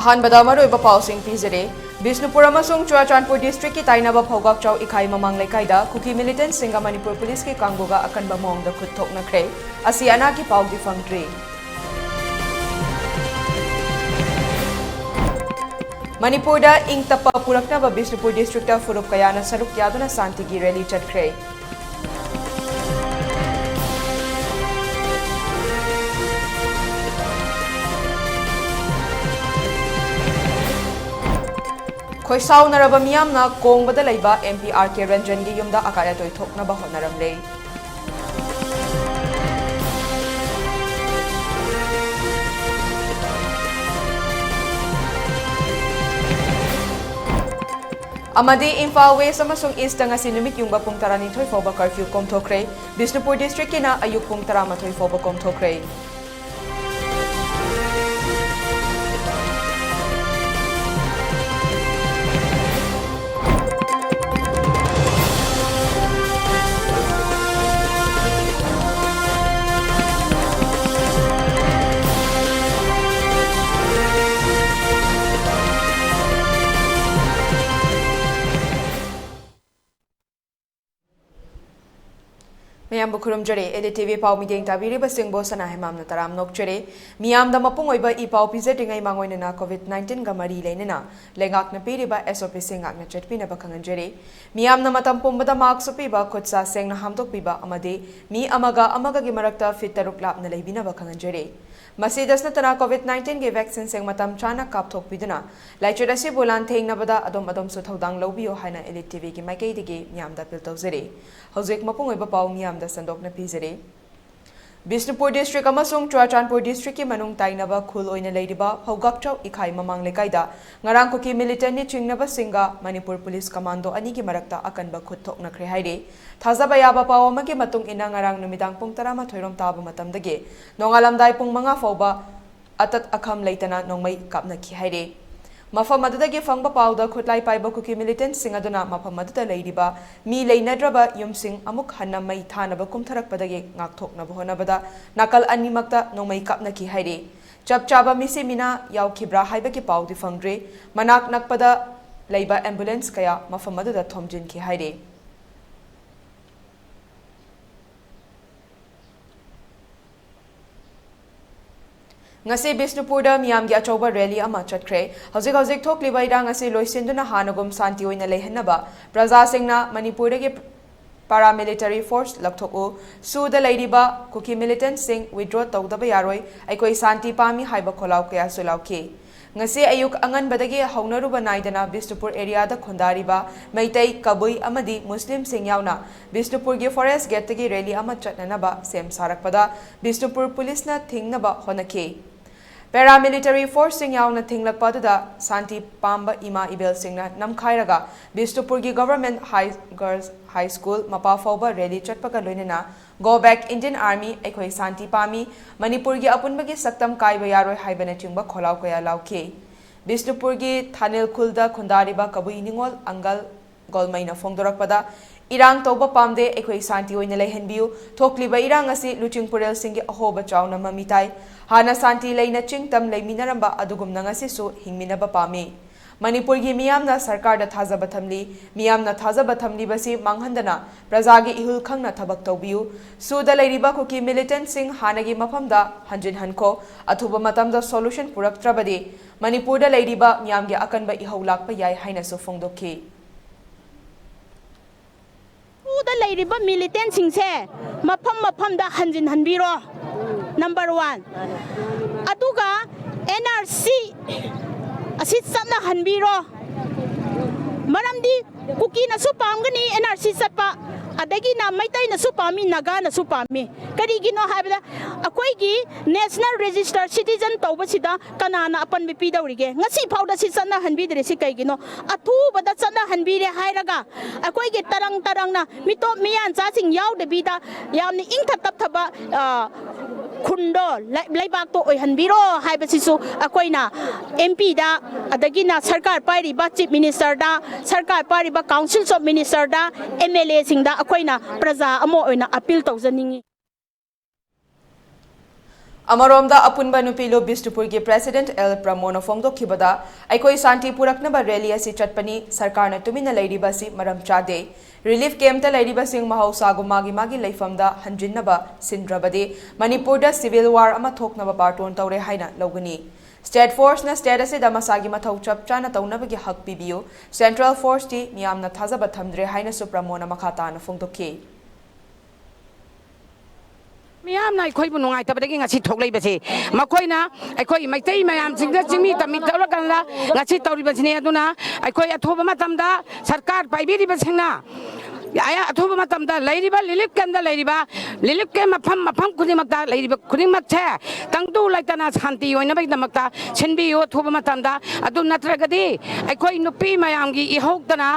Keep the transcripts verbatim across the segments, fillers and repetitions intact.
ꯑꯍꯥꯟꯕꯗ ꯃꯔꯨꯑꯣꯏꯕ ꯄꯥꯎꯁꯤꯡ ꯄꯤꯖꯔꯤ꯫ ꯕꯤꯁꯅꯨꯄꯨꯔ ꯑꯃꯁꯨꯡ ꯆꯨꯔꯥꯆꯥꯟꯄꯨꯔ districtꯀꯤ ꯇꯥꯏꯅꯕ ꯐꯧꯒꯥꯛꯆꯥꯎ ꯏꯈꯥꯏ ꯃꯃꯥꯡ ꯂꯩꯀꯥꯏꯗ ꯀꯨꯀꯤ militantꯁꯤꯡꯒ ꯃꯅꯤꯄꯨꯔ policeꯀꯤ ꯀꯥꯡꯕꯨꯒ ꯑꯀꯟꯕ ꯃꯑꯣꯡꯗ ꯈꯨꯠ ꯊꯣꯛꯅꯈ꯭ꯔꯦ꯫ ꯑꯁꯤ ꯑꯅꯥꯒꯤ ꯄꯥꯎꯗꯤ ꯐꯪꯗ꯭ꯔꯤ꯫ ꯃꯅꯤꯄꯨꯔꯗ ꯏꯪ ꯇꯞꯄ ꯄꯨꯔꯛꯅꯕ ꯕꯤꯁꯅꯨꯄꯨꯔ districtꯇ ꯐꯨꯔꯨꯞ ꯀꯌꯥꯅ ꯁꯔꯨꯛ ꯌꯥꯗꯨꯅ ꯁꯥꯟꯇꯤꯒꯤ rally ꯆꯠꯈ꯭ꯔꯦ꯫ ꯈꯣꯏꯁꯥꯎꯅꯔꯕ ꯃꯤꯌꯥꯝꯅ ꯀꯣꯡꯕꯗ ꯂꯩꯕ MP R K ꯔꯟꯖꯟꯒꯤ ꯌꯨꯝꯗ ꯑꯀꯥꯏ ꯑꯇꯣꯏ ꯊꯣꯛꯅꯕ ꯍꯣꯠꯅꯔꯝꯂꯦ꯫ ꯑꯃꯗꯤ ꯏꯝꯐꯥꯜ West ꯑꯃꯁꯨꯡ Eastꯇ ꯉꯁꯤ ꯅꯨꯃꯤꯠ ꯌꯨꯡꯕ ꯄꯨꯡ ꯇꯔꯥꯅꯤꯊꯣꯏ ꯐꯥꯎꯕ curfew ꯀꯣꯝꯊꯣꯛꯈ꯭ꯔꯦ꯫ ꯕꯤꯁꯅꯨꯄꯨꯔ districtꯀꯤꯅ ꯑꯌꯨꯛ ꯄꯨꯡ ꯇꯔꯥꯃꯥꯊꯣꯏ ꯐꯥꯎꯕ ꯀꯣꯝꯊꯣꯛꯈ꯭ꯔꯦ꯫ ꯃꯌꯥꯝꯕꯨ ꯈꯨꯔꯨꯝꯖꯔꯤ꯫ Elite TV ꯄꯥꯎ ꯃꯤꯠꯌꯦꯡ ꯇꯥꯕꯤꯔꯤꯕꯁꯤꯡꯕꯨ ꯁꯅꯥ ꯍꯦꯃꯥꯝꯅ ꯇꯔꯥꯝꯅ ꯑꯣꯛꯆꯔꯤ꯫ ꯃꯤꯌꯥꯝꯗ ꯃꯄꯨꯡ ꯑꯣꯏꯕ ꯏ ꯄꯥꯎ ꯄꯤꯖꯗ꯭ꯔꯤꯉꯩ ꯃꯥꯡꯑꯣꯏꯅꯅ COVID nineteenꯒ ꯃꯔꯤ ꯂꯩꯅꯅ ꯂꯩꯉꯥꯛꯅ ꯄꯤꯔꯤꯕ SOPꯁꯤꯡ ꯉꯥꯛꯅ ꯆꯠꯄꯤꯅꯕ ꯈꯪꯍꯟꯖꯔꯤ꯫ ꯃꯤꯌꯥꯝꯅ ꯃꯇꯝ ꯄꯨꯝꯕꯗ mask ꯎꯞꯄꯤꯕ, ꯈꯨꯠ ꯁꯥ ꯁꯦꯡꯅ ꯍꯥꯝꯗꯣꯛꯄꯤꯕ ꯑꯃꯗꯤ ꯃꯤ ꯑꯃꯒ ꯑꯃꯒꯒꯤ ꯃꯔꯛꯇ feet ꯇꯔꯨꯛ ꯂꯥꯞꯅ ꯂꯩꯕꯤꯅꯕ ꯈꯪꯍꯟꯖꯔꯤ꯫ ꯃꯁꯤꯗꯁꯨ ꯅꯠꯇꯅ COVID nineteenꯒꯤ vaccineꯁꯤꯡ ꯃꯇꯝ ꯆꯥꯅ ꯀꯥꯞꯊꯣꯛꯄꯤꯗꯨꯅ ꯂꯥꯏꯆꯠ ꯑꯁꯤꯕꯨ ꯂꯥꯟꯊꯦꯡꯅꯕꯗ ꯑꯗꯣꯝ ꯑꯗꯣꯝꯁꯨ ꯊꯧꯗꯥꯡ ꯂꯧꯕꯤꯌꯨ ꯍꯥꯏꯅ Elite TVꯒꯤ ꯃꯥꯏꯀꯩꯗꯒꯤ ꯃꯤꯌꯥꯝꯗ appeal ꯇꯧꯖꯔꯤ꯫ ꯍꯧꯖꯤꯛ ꯃꯄꯨꯡ ꯑꯣꯏꯕ ꯄꯥꯎ ꯃꯤꯌꯥꯝꯗ ꯁꯟꯗꯣꯛꯅ ꯄꯤꯖꯔꯤ꯫ ꯕꯤꯁꯅꯨꯄꯨꯔ district ꯑꯃꯁꯨꯡ ꯆꯨꯔꯥꯆꯥꯟꯄꯨꯔ districtꯀꯤ ꯃꯅꯨꯡ ꯇꯥꯏꯅꯕ ꯈꯨꯜ ꯑꯣꯏꯅ ꯂꯩꯔꯤꯕ ꯐꯧꯒꯥꯛꯆꯥꯎ ꯏꯈꯥꯏ ꯃꯃꯥꯡ ꯂꯩꯀꯥꯏꯗ ꯉꯔꯥꯡ ꯀꯨꯀꯤ militantꯅꯤ ꯆꯤꯡꯅꯕꯁꯤꯡꯒ ꯃꯅꯤꯄꯨꯔ police commando ꯑꯅꯤꯒꯤ ꯃꯔꯛꯇ ꯑꯀꯟꯕ ꯈꯨꯠ ꯊꯣꯛꯅꯈ꯭ꯔꯦ ꯍꯥꯏꯔꯤ꯫ ꯊꯥꯖꯕ ꯌꯥꯕ ꯄꯥꯎ ꯑꯃꯒꯤ ꯃꯇꯨꯡ ꯏꯟꯅ ꯉꯔꯥꯡ ꯅꯨꯃꯤꯗꯥꯡ ꯄꯨꯡ ꯇꯔꯥꯃꯥꯊꯣꯏ ꯔꯣꯝ ꯇꯥꯕ ꯃꯇꯝꯗꯒꯤ ꯅꯣꯡꯉꯥꯜꯂꯝꯗꯥꯏ ꯄꯨꯡ ꯃꯉꯥ ꯐꯥꯎꯕ ꯑꯇꯠ ꯑꯈꯝ ꯂꯩꯇꯅ ꯅꯣꯡꯃꯩ ꯀꯥꯞꯅꯈꯤ ꯍꯥꯏꯔꯤ꯫ ꯃꯐꯝ ꯑꯗꯨꯗꯒꯤ ꯐꯪꯕ ꯄꯥꯎꯗ ꯈꯨꯠꯂꯥꯏ ꯄꯥꯏꯕ ꯀꯨꯀꯤ militantꯁꯤꯡ ꯑꯗꯨꯅ ꯃꯐꯝ ꯑꯗꯨꯗ ꯂꯩꯔꯤꯕ ꯃꯤ ꯂꯩꯅꯗ꯭ꯔꯕ ꯌꯨꯝꯁꯤꯡ ꯑꯃꯨꯛ ꯍꯟꯅ ꯃꯩ ꯊꯥꯅꯕ ꯀꯨꯝꯊꯔꯛꯄꯗꯒꯤ ꯉꯥꯛꯊꯣꯛꯅꯕ ꯍꯣꯠꯅꯕꯗ ꯅꯥꯀꯜ ꯑꯅꯤꯃꯛꯇ ꯅꯣꯡꯃꯩ ꯀꯥꯞꯅꯈꯤ ꯍꯥꯏꯔꯤ꯫ ꯆꯞ ꯆꯥꯕ ꯃꯤꯁꯤ ꯃꯤꯅꯥ ꯌꯥꯎꯈꯤꯕ꯭ꯔꯥ ꯍꯥꯏꯕꯒꯤ ꯄꯥꯎꯗꯤ ꯐꯪꯗ꯭ꯔꯤ꯫ ꯃꯅꯥꯛ ꯅꯛꯄꯗ ꯂꯩꯕ ambulance ꯀꯌꯥ ꯃꯐꯝ ꯑꯗꯨꯗ ꯊꯣꯝꯖꯤꯟꯈꯤ ꯍꯥꯏꯔꯤ꯫ ꯉꯁꯤ ꯕꯤꯁꯅꯨꯄꯨꯔꯗ ꯃꯤꯌꯥꯝꯒꯤ ꯑꯆꯧꯕ rally ꯑꯃ ꯆꯠꯈ꯭ꯔꯦ꯫ ꯍꯧꯖꯤꯛ ꯍꯧꯖꯤꯛ ꯊꯣꯛꯂꯤꯕ ꯏꯔꯥꯡ ꯑꯁꯤ ꯂꯣꯏꯁꯤꯟꯗꯨꯅ ꯍꯥꯟꯅꯒꯨꯝ ꯁꯥꯟꯇꯤ ꯑꯣꯏꯅ ꯂꯩꯍꯟꯅꯕ ꯄ꯭ꯔꯖꯥꯁꯤꯡꯅ ꯃꯅꯤꯄꯨꯔꯗꯒꯤ paramilitary force ꯂꯧꯊꯣꯛꯎ, ꯁꯨꯗ ꯂꯩꯔꯤꯕ ꯀꯨꯀꯤ militantꯁꯤꯡ withdraw ꯇꯧꯗꯕ ꯌꯥꯔꯣꯏ, ꯑꯩꯈꯣꯏ ꯁꯥꯟꯇꯤ ꯄꯥꯝꯃꯤ ꯍꯥꯏꯕ ꯈꯣꯜꯂꯥꯎ ꯀꯌꯥꯁꯨ ꯂꯥꯎꯈꯤ꯫ ꯉꯁꯤ ꯑꯌꯨꯛ ꯑꯉꯟꯕꯗꯒꯤ ꯍꯧꯅꯔꯨꯕ ꯅꯥꯏꯗꯅ ꯕꯤꯁꯅꯨꯄꯨꯔ areaꯗ ꯈꯨꯟꯗꯥꯔꯤꯕ ꯃꯩꯇꯩ, ꯀꯕꯨꯏ ꯑꯃꯗꯤ ꯃꯨꯁꯂꯤꯝꯁꯤꯡ ꯌꯥꯎꯅ ꯕꯤꯁꯅꯨꯄꯨꯔꯒꯤ forest gateꯇꯒꯤ rally ꯑꯃ ꯆꯠꯅꯅꯕ ꯁꯦꯝ ꯁꯥꯔꯛꯄꯗ ꯕꯤꯁꯅꯨꯄꯨꯔ ꯄꯨꯂꯤꯁꯅ ꯊꯤꯡꯅꯕ ꯍꯣꯠꯅꯈꯤ꯫ Paramilitary forceꯁꯤꯡ ꯌꯥꯎꯅ ꯊꯤꯡꯂꯛꯄ ꯑꯗꯨꯗ ꯁꯥꯟꯇꯤ ꯄꯥꯝꯕ ꯏꯃꯥ ꯏꯕꯦꯜꯁꯤꯡꯅ ꯅꯝꯈꯥꯏꯔꯒ ꯕꯤꯁꯅꯨꯄꯨꯔꯒꯤ Government High Girls High School ꯃꯄꯥ ꯐꯥꯎꯕ rally ꯆꯠꯄꯒ ꯂꯣꯏꯅꯅ "Go back Indian Army, ꯑꯩꯈꯣꯏ ꯁꯥꯟꯇꯤ ꯄꯥꯝꯃꯤ, ꯃꯅꯤꯄꯨꯔꯒꯤ ꯑꯄꯨꯟꯕꯒꯤ ꯁꯛꯇꯝ ꯀꯥꯏꯕ ꯌꯥꯔꯣꯏ" ꯍꯥꯏꯕꯅꯆꯤꯡꯕ ꯈꯣꯜꯂꯥꯎ ꯀꯌꯥ ꯂꯥꯎꯈꯤ꯫ ꯕꯤꯁꯅꯨꯄꯨꯔꯒꯤ ꯊꯥꯅꯤꯜ ꯈꯨꯜꯗ ꯈꯨꯟꯗꯥꯔꯤꯕ ꯀꯕꯨꯏ ꯅꯤꯉꯣꯜ ꯑꯪꯒꯜ ꯒꯣꯜꯃꯩꯅ ꯐꯣꯡꯗꯣꯔꯛꯄꯗ, "ꯏꯔꯥꯡ ꯇꯧꯕ ꯄꯥꯝꯗꯦ, ꯑꯩꯈꯣꯏ ꯁꯥꯟꯇꯤ ꯑꯣꯏꯅ ꯂꯩꯍꯟꯕꯤꯌꯨ꯫ ꯊꯣꯛꯂꯤꯕ ꯏꯔꯥꯡ ꯑꯁꯤ ꯂꯨꯆꯤꯡ ꯄꯨꯔꯦꯜꯁꯤꯡꯒꯤ ꯑꯍꯣꯕ ꯆꯥꯎꯅ ꯃꯃꯤ ꯇꯥꯏ꯫ ꯍꯥꯟꯅ ꯁꯥꯟꯇꯤ ꯂꯩꯅ ꯆꯤꯡ ꯇꯝ ꯂꯩꯃꯤꯟꯅꯔꯝꯕ ꯑꯗꯨꯒꯨꯝꯅ ꯉꯁꯤꯁꯨ ꯍꯤꯡꯃꯤꯟꯅꯕ ꯄꯥꯝꯃꯤ꯫ ꯃꯅꯤꯄꯨꯔꯒꯤ ꯃꯤꯌꯥꯝꯅ ꯁꯔꯀꯥꯔꯗ ꯊꯥꯖꯕ ꯊꯝꯂꯤ꯫ ꯃꯤꯌꯥꯝꯅ ꯊꯥꯖꯕ ꯊꯝꯂꯤꯕꯁꯤ ꯃꯥꯡꯍꯟꯗꯅ ꯄ꯭ꯔꯖꯥꯒꯤ ꯏꯍꯨꯜ ꯈꯪꯅ ꯊꯕꯛ ꯇꯧꯕꯤꯌꯨ꯫ ꯁꯨꯗ ꯂꯩꯔꯤꯕ ꯀꯨꯀꯤ militantꯁꯤꯡ ꯍꯥꯟꯅꯒꯤ ꯃꯐꯝꯗ ꯍꯟꯖꯤꯟꯍꯟꯈꯣ꯫ ꯑꯊꯨꯕ ꯃꯇꯝꯗ solution ꯄꯨꯔꯛꯇ꯭ꯔꯕꯗꯤ ꯃꯅꯤꯄꯨꯔꯗ ꯂꯩꯔꯤꯕ ꯃꯤꯌꯥꯝꯒꯤ ꯑꯀꯟꯕ ꯏꯍꯧ ꯂꯥꯛꯄ ꯌꯥꯏ" ꯍꯥꯏꯅꯁꯨ ꯐꯣꯡꯗꯣꯛꯈꯤ꯫ ꯁꯨꯗ ꯂꯩꯔꯤꯕ militantꯁꯤꯡꯁꯦ ꯃꯐꯝ ꯃꯐꯝꯗ ꯍꯟꯖꯤꯟꯍꯟꯕꯤꯔꯣ, number one꯫ ꯑꯗꯨꯒ NRC ꯑꯁꯤ ꯆꯠꯅꯍꯟꯕꯤꯔꯣ꯫ ꯃꯔꯝꯗꯤ ꯀꯨꯀꯤꯅꯁꯨ ꯄꯥꯝꯒꯅꯤ NRC ꯆꯠꯄ, ꯑꯗꯒꯤꯅ ꯃꯩꯇꯩꯅꯁꯨ ꯄꯥꯝꯃꯤ, ꯅꯥꯒꯥꯅꯁꯨ ꯄꯥꯝꯃꯤ꯫ ꯀꯔꯤꯒꯤꯅꯣ ꯍꯥꯏꯕꯗ, ꯑꯩꯈꯣꯏꯒꯤ national register citizen ꯇꯧꯕꯁꯤꯗ ꯀꯅꯥꯅ ꯑꯄꯟꯕ ꯄꯤꯗꯧꯔꯤꯒꯦ? ꯉꯁꯤ ꯐꯥꯎꯗ ꯁꯤ ꯆꯠꯅꯍꯟꯕꯤꯗ꯭ꯔꯤꯁꯤ ꯀꯩꯒꯤꯅꯣ? ꯑꯊꯨꯕꯗ ꯆꯠꯅꯍꯟꯕꯤꯔꯦ ꯍꯥꯏꯔꯒ ꯑꯩꯈꯣꯏꯒꯤ ꯇꯔꯪ ꯇꯔꯪꯅ ꯃꯤꯇꯣꯞ ꯃꯤꯌꯥꯟꯆꯥꯁꯤꯡ ꯌꯥꯎꯗꯕꯤꯗ ꯌꯥꯝꯅ ꯏꯪꯊ ꯇꯞꯊꯕ, ꯑ, ꯈꯨꯟꯗꯣ, ꯂꯩ-, ꯂꯩꯕꯥꯛꯇꯣ ꯑꯣꯏꯍꯟꯕꯤꯔꯣ ꯍꯥꯏꯕꯁꯤꯁꯨ ꯑꯩꯈꯣꯏꯅ MPꯗ, ꯑꯗꯒꯤꯅ ꯁꯔꯀꯥꯔ ꯄꯥꯏꯔꯤꯕ Chief Ministerꯗ, ꯁꯔꯀꯥꯔ ꯄꯥꯏꯔꯤꯕ Councils of Ministerꯗ, MLAꯁꯤꯡꯗ ꯑꯩꯈꯣꯏꯅ ꯄ꯭ꯔꯖꯥ ꯑꯃ ꯑꯣꯏꯅ appeal ꯇꯧꯖꯅꯤꯡꯏ꯫ ꯑꯃꯔꯣꯝꯗ, ꯑꯄꯨꯟꯕ ꯅꯨꯄꯤ ꯂꯨꯞ ꯕꯤꯁꯅꯨꯄꯨꯔꯒꯤ president L ꯄ꯭ꯔꯃꯣꯗꯅ ꯐꯣꯡꯗꯣꯛꯈꯤꯕꯗ, ꯑꯩꯈꯣꯏ ꯁꯥꯟꯇꯤ ꯄꯨꯔꯛꯅꯕ rally ꯑꯁꯤ ꯆꯠꯄꯅꯤ, ꯁꯔꯀꯥꯔꯅ ꯇꯨꯃꯤꯟꯅ ꯂꯩꯔꯤꯕ ꯑꯁꯤ ꯃꯔꯝ ꯆꯥꯗꯦ꯫ Relief campꯇ ꯂꯩꯔꯤꯕꯁꯤꯡ ꯃꯍꯧꯁꯥꯒꯨꯝ ꯃꯥꯒꯤ ꯃꯥꯒꯤ ꯂꯩꯐꯝꯗ ꯍꯟꯖꯤꯟꯅꯕ ꯁꯤꯟꯗ꯭ꯔꯕꯗꯤ, ꯃꯅꯤꯄꯨꯔꯗ civil war ꯑꯃ ꯊꯣꯛꯅꯕ ꯕꯥꯔꯇꯣꯟ ꯇꯧꯔꯦ ꯍꯥꯏꯅ ꯂꯧꯒꯅꯤ꯫ State forceꯅ state ꯑꯁꯤꯗ ꯃꯁꯥꯒꯤ ꯃꯊꯧ ꯆꯞ ꯆꯥꯅ ꯇꯧꯅꯕꯒꯤ ꯍꯛ ꯄꯤꯕꯤꯌꯨ꯫ Central forceꯇꯤ ꯃꯤꯌꯥꯝꯅ ꯊꯥꯖꯕ ꯊꯝꯗ꯭ꯔꯦ ꯍꯥꯏꯅꯁꯨ ꯄ꯭ꯔꯃꯣꯗꯅ ꯃꯈꯥ ꯇꯥꯅ ꯐꯣꯡꯗꯣꯛꯈꯤ꯫ ꯃꯤꯌꯥꯝꯅ ꯑꯩꯈꯣꯏꯕꯨ ꯅꯨꯡꯉꯥꯏꯇꯕꯗꯒꯤ ꯉꯁꯤ ꯊꯣꯛꯂꯛꯏꯕꯁꯦ, ꯃꯈꯣꯏꯅ ꯑꯩꯈꯣꯏ ꯃꯩꯇꯩ ꯃꯌꯥꯝꯁꯤꯡꯗ ꯆꯤꯡꯃꯤ ꯇꯝꯃꯤ ꯇꯧꯔꯀꯥꯟꯗ ꯉꯁꯤ ꯇꯧꯔꯤꯕꯁꯤꯅꯤ꯫ ꯑꯗꯨꯅ ꯑꯩꯈꯣꯏ ꯑꯊꯨꯕ ꯃꯇꯝꯗ ꯁꯔꯀꯥꯔ ꯄꯥꯏꯕꯤꯔꯤꯕꯁꯤꯡꯅ ꯑꯊꯨꯕ ꯃꯇꯝꯗ ꯂꯩꯔꯤꯕ relief campꯇ ꯂꯩꯔꯤꯕ relief camp ꯃꯐꯝ ꯃꯐꯝ ꯈꯨꯗꯤꯡꯃꯛꯇ ꯂꯩꯔꯤꯕ ꯈꯨꯗꯤꯡꯃꯛꯁꯦ ꯇꯪꯗꯨ ꯂꯩꯇꯥꯅ ꯁꯥꯟꯇꯤ ꯑꯣꯏꯅꯕꯒꯤꯗꯃꯛꯇ ꯁꯤꯟꯕꯤꯌꯨ ꯑꯊꯨꯕ ꯃꯇꯝꯗ꯫ ꯑꯗꯨ ꯅꯠꯇ꯭ꯔꯒꯗꯤ ꯑꯩꯈꯣꯏ ꯅꯨꯄꯤ ꯃꯌꯥꯝꯒꯤ ꯏꯍꯧꯗꯅ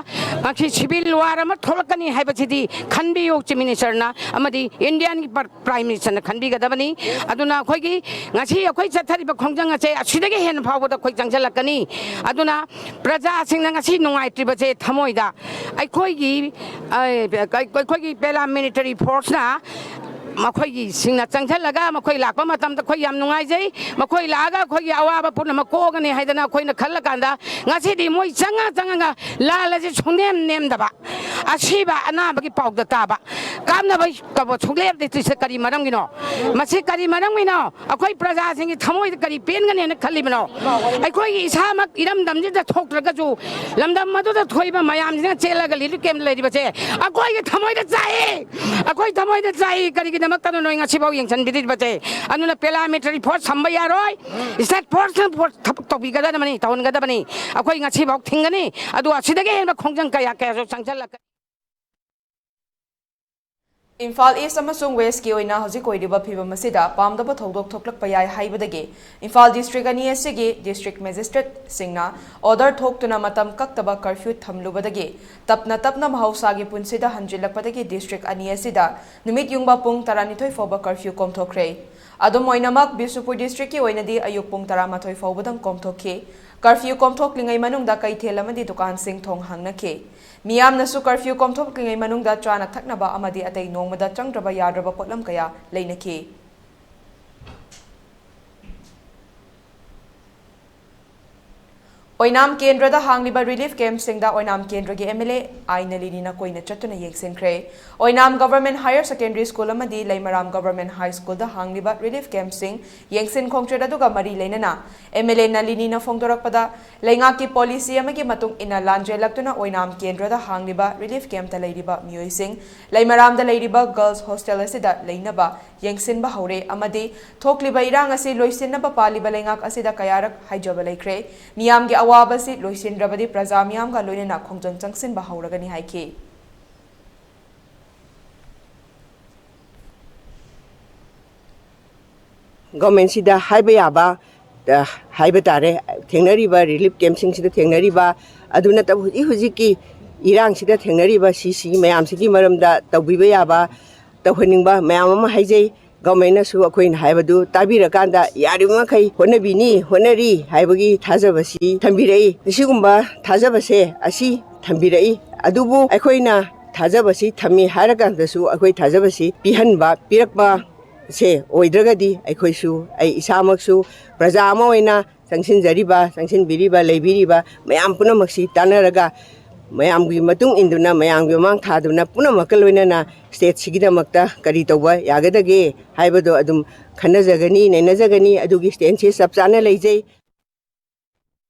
ꯉꯁꯤ civil war ꯑꯃ ꯊꯣꯛꯂꯛꯀꯅꯤ ꯍꯥꯏꯕꯁꯤꯗꯤ ꯈꯟꯕꯤꯌꯨ Chief Ministerꯅ ꯑꯃꯗꯤ Indiaꯒꯤ Prime Ministerꯅ ꯈꯟꯕꯤꯒꯗꯕꯅꯤ꯫ ꯑꯗꯨꯅ ꯑꯩꯈꯣꯏꯒꯤ ꯉꯁꯤ ꯑꯩꯈꯣꯏ ꯆꯠꯊꯔꯤꯕ ꯈꯣꯡꯖꯪ ꯑꯁꯦ ꯑꯁꯤꯗꯒꯤ ꯍꯦꯟꯅ ꯐꯥꯎꯕꯗ ꯑꯩꯈꯣꯏ ꯆꯪꯁꯤꯜꯂꯛꯀꯅꯤ꯫ ꯑꯗꯨꯅ ꯄ꯭ꯔꯖꯥꯁꯤꯡꯅ ꯉꯁꯤ ꯅꯨꯡꯉꯥꯏꯇ꯭ꯔꯤꯕꯁꯦ ꯊꯃꯣꯏꯗ ꯑꯩꯈꯣꯏꯒꯤ, ꯑ, ꯑꯩꯈꯣꯏꯒꯤ paramilitary forceꯅ ꯃꯈꯣꯏꯒꯤꯁꯤꯡꯅ ꯆꯪꯁꯤꯜꯂꯒ ꯃꯈꯣꯏ ꯂꯥꯛꯄ ꯃꯇꯝꯗ ꯑꯩꯈꯣꯏ ꯌꯥꯝ ꯅꯨꯡꯉꯥꯏꯖꯩ꯫ ꯃꯈꯣꯏ ꯂꯥꯛꯑꯒ ꯑꯩꯈꯣꯏꯒꯤ ꯑꯋꯥꯕ ꯄꯨꯝꯅꯃꯛ ꯀꯣꯛꯑꯒꯅꯤ ꯍꯥꯏꯗꯅ ꯑꯩꯈꯣꯏꯅ ꯈꯜꯂꯀꯥꯟꯗ ꯉꯁꯤꯗꯤ ꯃꯣꯏ ꯆꯪꯉ ꯆꯪꯉꯒ ꯂꯥꯜ ꯑꯁꯤ ꯁꯨꯡꯅꯦꯝ ꯅꯦꯝꯗꯕ, ꯑꯁꯤꯕ ꯑꯅꯥꯕꯒꯤ ꯄꯥꯎꯗ ꯇꯥꯕ, ꯀꯥꯞꯅꯕ ꯇꯧꯕ ꯁꯨꯡꯂꯦꯞ ꯂꯦꯞꯇ꯭ꯔꯤꯁꯦ ꯀꯔꯤ ꯃꯔꯝꯒꯤꯅꯣ? ꯃꯁꯤ ꯀꯔꯤ ꯃꯔꯝꯒꯤꯅꯣ? ꯑꯩꯈꯣꯏ ꯄ꯭ꯔꯖꯥꯁꯤꯡꯒꯤ ꯊꯃꯣꯏꯗ ꯀꯔꯤ ꯄꯦꯟꯒꯅꯦꯅ ꯈꯜꯂꯤꯕꯅꯣ? ꯑꯩꯈꯣꯏꯒꯤ ꯏꯁꯥꯃꯛ ꯏꯔꯝꯗꯝꯁꯤꯗ ꯊꯣꯛꯇ꯭ꯔꯒꯁꯨ ꯂꯝꯗꯝ ꯑꯗꯨꯗ ꯊꯣꯛꯏꯕ ꯃꯌꯥꯝꯁꯤꯅ ꯆꯦꯜꯂꯒ relief campꯇ ꯂꯩꯔꯤꯕꯁꯦ ꯑꯩꯈꯣꯏꯒꯤ ꯊꯃꯣꯏꯗ ꯆꯥꯛꯏ꯫ ꯑꯩꯈꯣꯏ ꯊꯃꯣꯏꯗ ꯆꯥꯛꯏ꯫ ꯀꯔꯤꯒꯤꯗꯃꯛꯇꯅꯣ ꯅꯣꯏ ꯉꯁꯤꯐꯥꯎ ꯌꯦꯡꯁꯤꯟꯕꯤꯗ꯭ꯔꯤꯕꯁꯦ? ꯑꯗꯨꯅ paramilitary force ꯊꯝꯕ ꯌꯥꯔꯣꯏ꯫ State forceꯅ force ꯊꯕꯛ ꯇꯧꯕꯤꯒꯗꯕꯅꯤ, ꯇꯧꯍꯟꯒꯗꯕꯅꯤ꯫ ꯑꯩꯈꯣꯏ ꯉꯁꯤꯐꯥꯎ ꯊꯤꯡꯒꯅꯤ꯫ ꯑꯗꯨ ꯑꯁꯤꯗꯒꯤ ꯍꯦꯟꯕ ꯈꯣꯡꯖꯪ ꯀꯌꯥ ꯀꯌꯥꯁꯨ ꯆꯪꯁꯤꯜꯂꯛꯀꯅꯤ꯫ ꯏꯝꯐꯥꯜ East ꯑꯃꯁꯨꯡ Westꯀꯤ ꯑꯣꯏꯅ ꯍꯧꯖꯤꯛ ꯑꯣꯏꯔꯤꯕ ꯐꯤꯕꯝ ꯑꯁꯤꯗ ꯄꯥꯝꯗꯕ ꯊꯧꯗꯣꯛ ꯊꯣꯛꯂꯛꯄ ꯌꯥꯏ ꯍꯥꯏꯕꯗꯒꯤ ꯏꯝꯐꯥꯜ district ꯑꯅꯤ ꯑꯁꯤꯒꯤ district magistrateꯁꯤꯡꯅ order ꯊꯣꯛꯇꯨꯅ ꯃꯇꯝ ꯀꯛꯇꯕ curfew ꯊꯝꯂꯨꯕꯗꯒꯤ ꯇꯞꯅ ꯇꯞꯅ ꯃꯍꯧꯁꯥꯒꯤ ꯄꯨꯟꯁꯤꯗ ꯍꯟꯖꯤꯜꯂꯛꯄꯗꯒꯤ district ꯑꯅꯤ ꯑꯁꯤꯗ ꯅꯨꯃꯤꯠ ꯌꯨꯡꯕ ꯄꯨꯡ ꯇꯔꯥꯅꯤꯊꯣꯏ ꯐꯥꯎꯕ curfew ꯀꯣꯝꯊꯣꯛꯈ꯭ꯔꯦ꯫ ꯑꯗꯨꯝ ꯑꯣꯏꯅꯃꯛ, ꯕꯤꯁꯅꯨꯄꯨꯔ districtꯀꯤ ꯑꯣꯏꯅꯗꯤ ꯑꯌꯨꯛ ꯄꯨꯡ ꯇꯔꯥꯃꯥꯊꯣꯏ ꯐꯥꯎꯕꯗꯪ ꯀꯣꯝꯊꯣꯛꯈꯤ꯫ Curfew ꯀꯣꯝꯊꯣꯛꯂꯤꯉꯩ ꯃꯅꯨꯡꯗ ꯀꯩꯊꯦꯜ ꯑꯃꯗꯤ ꯗꯨꯀꯥꯟꯁꯤꯡ ꯊꯣꯡ ꯍꯥꯡꯅꯈꯤ꯫ ꯃꯤꯌꯥꯝꯅꯁꯨ curfew ꯀꯣꯝꯊꯣꯛꯂꯤꯉꯩ ꯃꯅꯨꯡꯗ ꯆꯥꯅ ꯊꯛꯅꯕ ꯑꯃꯗꯤ ꯑꯇꯩ ꯅꯣꯡꯃꯗ ꯆꯪꯗ꯭ꯔꯕ ꯌꯥꯗ꯭ꯔꯕ ꯄꯣꯠꯂꯝ ꯀꯌꯥ ꯂꯩꯅꯈꯤ꯫ ꯑꯣꯏꯅꯥꯝ ꯀꯦꯟꯗ꯭ꯔꯗ ꯍꯥꯡꯂꯤꯕ ꯔꯤꯂꯤꯐ ꯀꯦꯝꯞꯁꯤꯡꯗ ꯑꯣꯏꯅꯥꯝ ꯀꯦꯟꯗ꯭ꯔꯒꯤ ꯑꯦꯝ ꯑꯦꯜ ꯑꯦ ꯑꯥꯏ ꯅꯂꯤꯅꯤꯅ ꯀꯣꯏꯅ ꯆꯠꯇꯨꯅ ꯌꯦꯡꯁꯤꯟꯈ꯭ꯔꯦ꯫ ꯑꯣꯏꯅꯥꯝ ꯒꯚꯔꯟꯃꯦꯟꯠ ꯍꯥꯌꯔ ꯁꯦꯀꯦꯟꯗꯔꯤ ꯁ꯭ꯀꯨꯜ ꯑꯃꯗꯤ ꯂꯩꯃꯔꯥꯝ ꯒꯚꯔꯟꯃꯦꯟꯠ ꯍꯥꯏ ꯁ꯭ꯀꯨꯜꯗ ꯍꯥꯡꯂꯤꯕ ꯔꯤꯂꯤꯐ ꯀꯦꯝꯞꯁꯤꯡ ꯌꯦꯡꯁꯤꯟ ꯈꯣꯡꯆꯠ ꯑꯗꯨꯒ ꯃꯔꯤ ꯂꯩꯅꯅ ꯑꯦꯝ ꯑꯦꯜ ꯑꯦ ꯅꯂꯤꯅꯤꯅ ꯐꯣꯡꯗꯣꯔꯛꯄꯗ, ꯂꯩꯉꯥꯛꯀꯤ ꯄꯣꯂꯤꯁꯤ ꯑꯃꯒꯤ ꯃꯇꯨꯡ ꯏꯟꯅ ꯂꯥꯟꯖꯦꯜꯂꯛꯇꯨꯅ ꯑꯣꯏꯅꯥꯝ ꯀꯦꯟꯗ꯭ꯔꯗ ꯍꯥꯡꯂꯤꯕ ꯔꯤꯂꯤꯐ ꯀꯦꯝꯞꯇ ꯂꯩꯔꯤꯕ ꯃꯤꯑꯣꯏꯁꯤꯡ ꯂꯩꯃꯔꯥꯝꯗ ꯂꯩꯔꯤꯕ ꯒꯔꯜꯁ ꯍꯣꯁꯇꯦꯜ ꯑꯁꯤꯗ ꯂꯩꯅꯕ ꯌꯦꯡꯁꯤꯟꯕ ꯍꯧꯔꯦ ꯑꯃꯗꯤ ꯊꯣꯛꯂꯤꯕ ꯏꯔꯥꯡ ꯑꯁꯤ ꯂꯣꯏꯁꯤꯟꯅꯕ ꯄꯥꯜꯂꯤꯕ ꯂꯩꯉꯥꯛ ꯑꯁꯤꯗ ꯀꯌꯥꯔꯛ ꯍꯥꯏꯖꯕ ꯂꯩꯈ꯭ꯔꯦ꯫ ꯃꯤꯌꯥꯝꯒꯤ ꯑꯋꯥꯕꯁꯤ ꯂꯣꯏꯁꯤꯟꯗ꯭ꯔꯕꯗꯤ ꯄ꯭ꯔꯖꯥ ꯃꯤꯌꯥꯝꯒ ꯂꯣꯏꯅꯅ ꯈꯣꯡꯖꯪ ꯆꯪꯁꯤꯟꯕ ꯍꯧꯔꯒꯅꯤ ꯍꯥꯏꯈꯤ꯫ ꯒꯣꯔꯃꯦꯟꯁꯤꯗ ꯍꯥꯏꯕ ꯌꯥꯕ, ꯑ, ꯍꯥꯏꯕ ꯇꯥꯔꯦ, ꯊꯦꯡꯅꯔꯤꯕ ꯔꯤꯂꯤꯐ ꯀꯦꯝꯞꯁꯤꯡꯁꯤꯗ ꯊꯦꯡꯅꯔꯤꯕ, ꯑꯗꯨ ꯅꯠꯇꯕ ꯍꯧꯖꯤꯛ ꯍꯧꯖꯤꯛꯀꯤ ꯏꯔꯥꯡꯁꯤꯗ ꯊꯦꯡꯅꯔꯤꯕ ꯁꯤ ꯁꯤ ꯃꯌꯥꯝꯁꯤꯒꯤ ꯃꯔꯝꯗ ꯇꯧꯕꯤꯕ ꯌꯥꯕ, ꯇꯧꯍꯟꯅꯤꯡꯕ ꯃꯌꯥꯝ ꯑꯃ ꯍꯥꯏꯖꯩ꯫ ꯒꯣꯔꯃꯦꯟꯅꯁꯨ ꯑꯩꯈꯣꯏꯅ ꯍꯥꯏꯕꯗꯨ ꯇꯥꯕꯤꯔꯀꯥꯟꯗ ꯌꯥꯔꯤꯕ ꯃꯈꯩ ꯍꯣꯠꯅꯕꯤꯅꯤ, ꯍꯣꯠꯅꯔꯤ ꯍꯥꯏꯕꯒꯤ ꯊꯥꯖꯕꯁꯤ ꯊꯝꯕꯤꯔꯛꯏ꯫ ꯑꯁꯤꯒꯨꯝꯕ ꯊꯥꯖꯕꯁꯦ ꯑꯁꯤ ꯊꯝꯕꯤꯔꯛꯏ꯫ ꯑꯗꯨꯕꯨ ꯑꯩꯈꯣꯏꯅ ꯊꯥꯖꯕꯁꯤ ꯊꯝꯃꯤ ꯍꯥꯏꯔꯀꯥꯟꯗꯁꯨ ꯑꯩꯈꯣꯏ ꯊꯥꯖꯕꯁꯤ ꯄꯤꯍꯟꯕ, ꯄꯤꯔꯛꯄ ꯁꯦ ꯑꯣꯏꯗ꯭ꯔꯒꯗꯤ ꯑꯩꯈꯣꯏꯁꯨ, ꯑꯩ ꯏꯁꯥꯃꯛꯁꯨ ꯄ꯭ꯔꯖꯥ ꯑꯃ ꯑꯣꯏꯅ ꯆꯪꯁꯤꯟꯖꯔꯤꯕ, ꯆꯪꯁꯤꯟꯕꯤꯔꯤꯕ, ꯂꯩꯕꯤꯔꯤꯕ ꯃꯌꯥꯝ ꯄꯨꯝꯅꯃꯛꯁꯤ ꯇꯥꯟꯅꯔꯒ, ꯃꯌꯥꯝꯒꯤ ꯃꯇꯨꯡ ꯏꯟꯗꯨꯅ, ꯃꯌꯥꯝꯒꯤ ꯃꯃꯥꯡ ꯊꯥꯗꯨꯅ, ꯄꯨꯝꯅꯃꯛꯀ ꯂꯣꯏꯅꯅ ꯁ꯭ꯇꯦꯠꯁꯤꯒꯤꯗꯃꯛꯇ ꯀꯔꯤ ꯇꯧꯕ ꯌꯥꯒꯗꯒꯦ ꯍꯥꯏꯕꯗꯣ ꯑꯗꯨꯝ ꯈꯟꯅꯖꯒꯅꯤ, ꯅꯩꯅꯖꯒꯅꯤ꯫ ꯑꯗꯨꯒꯤ ꯁ꯭ꯇꯦꯟꯁꯤ ꯆꯞ ꯆꯥꯅ ꯂꯩꯖꯩ꯫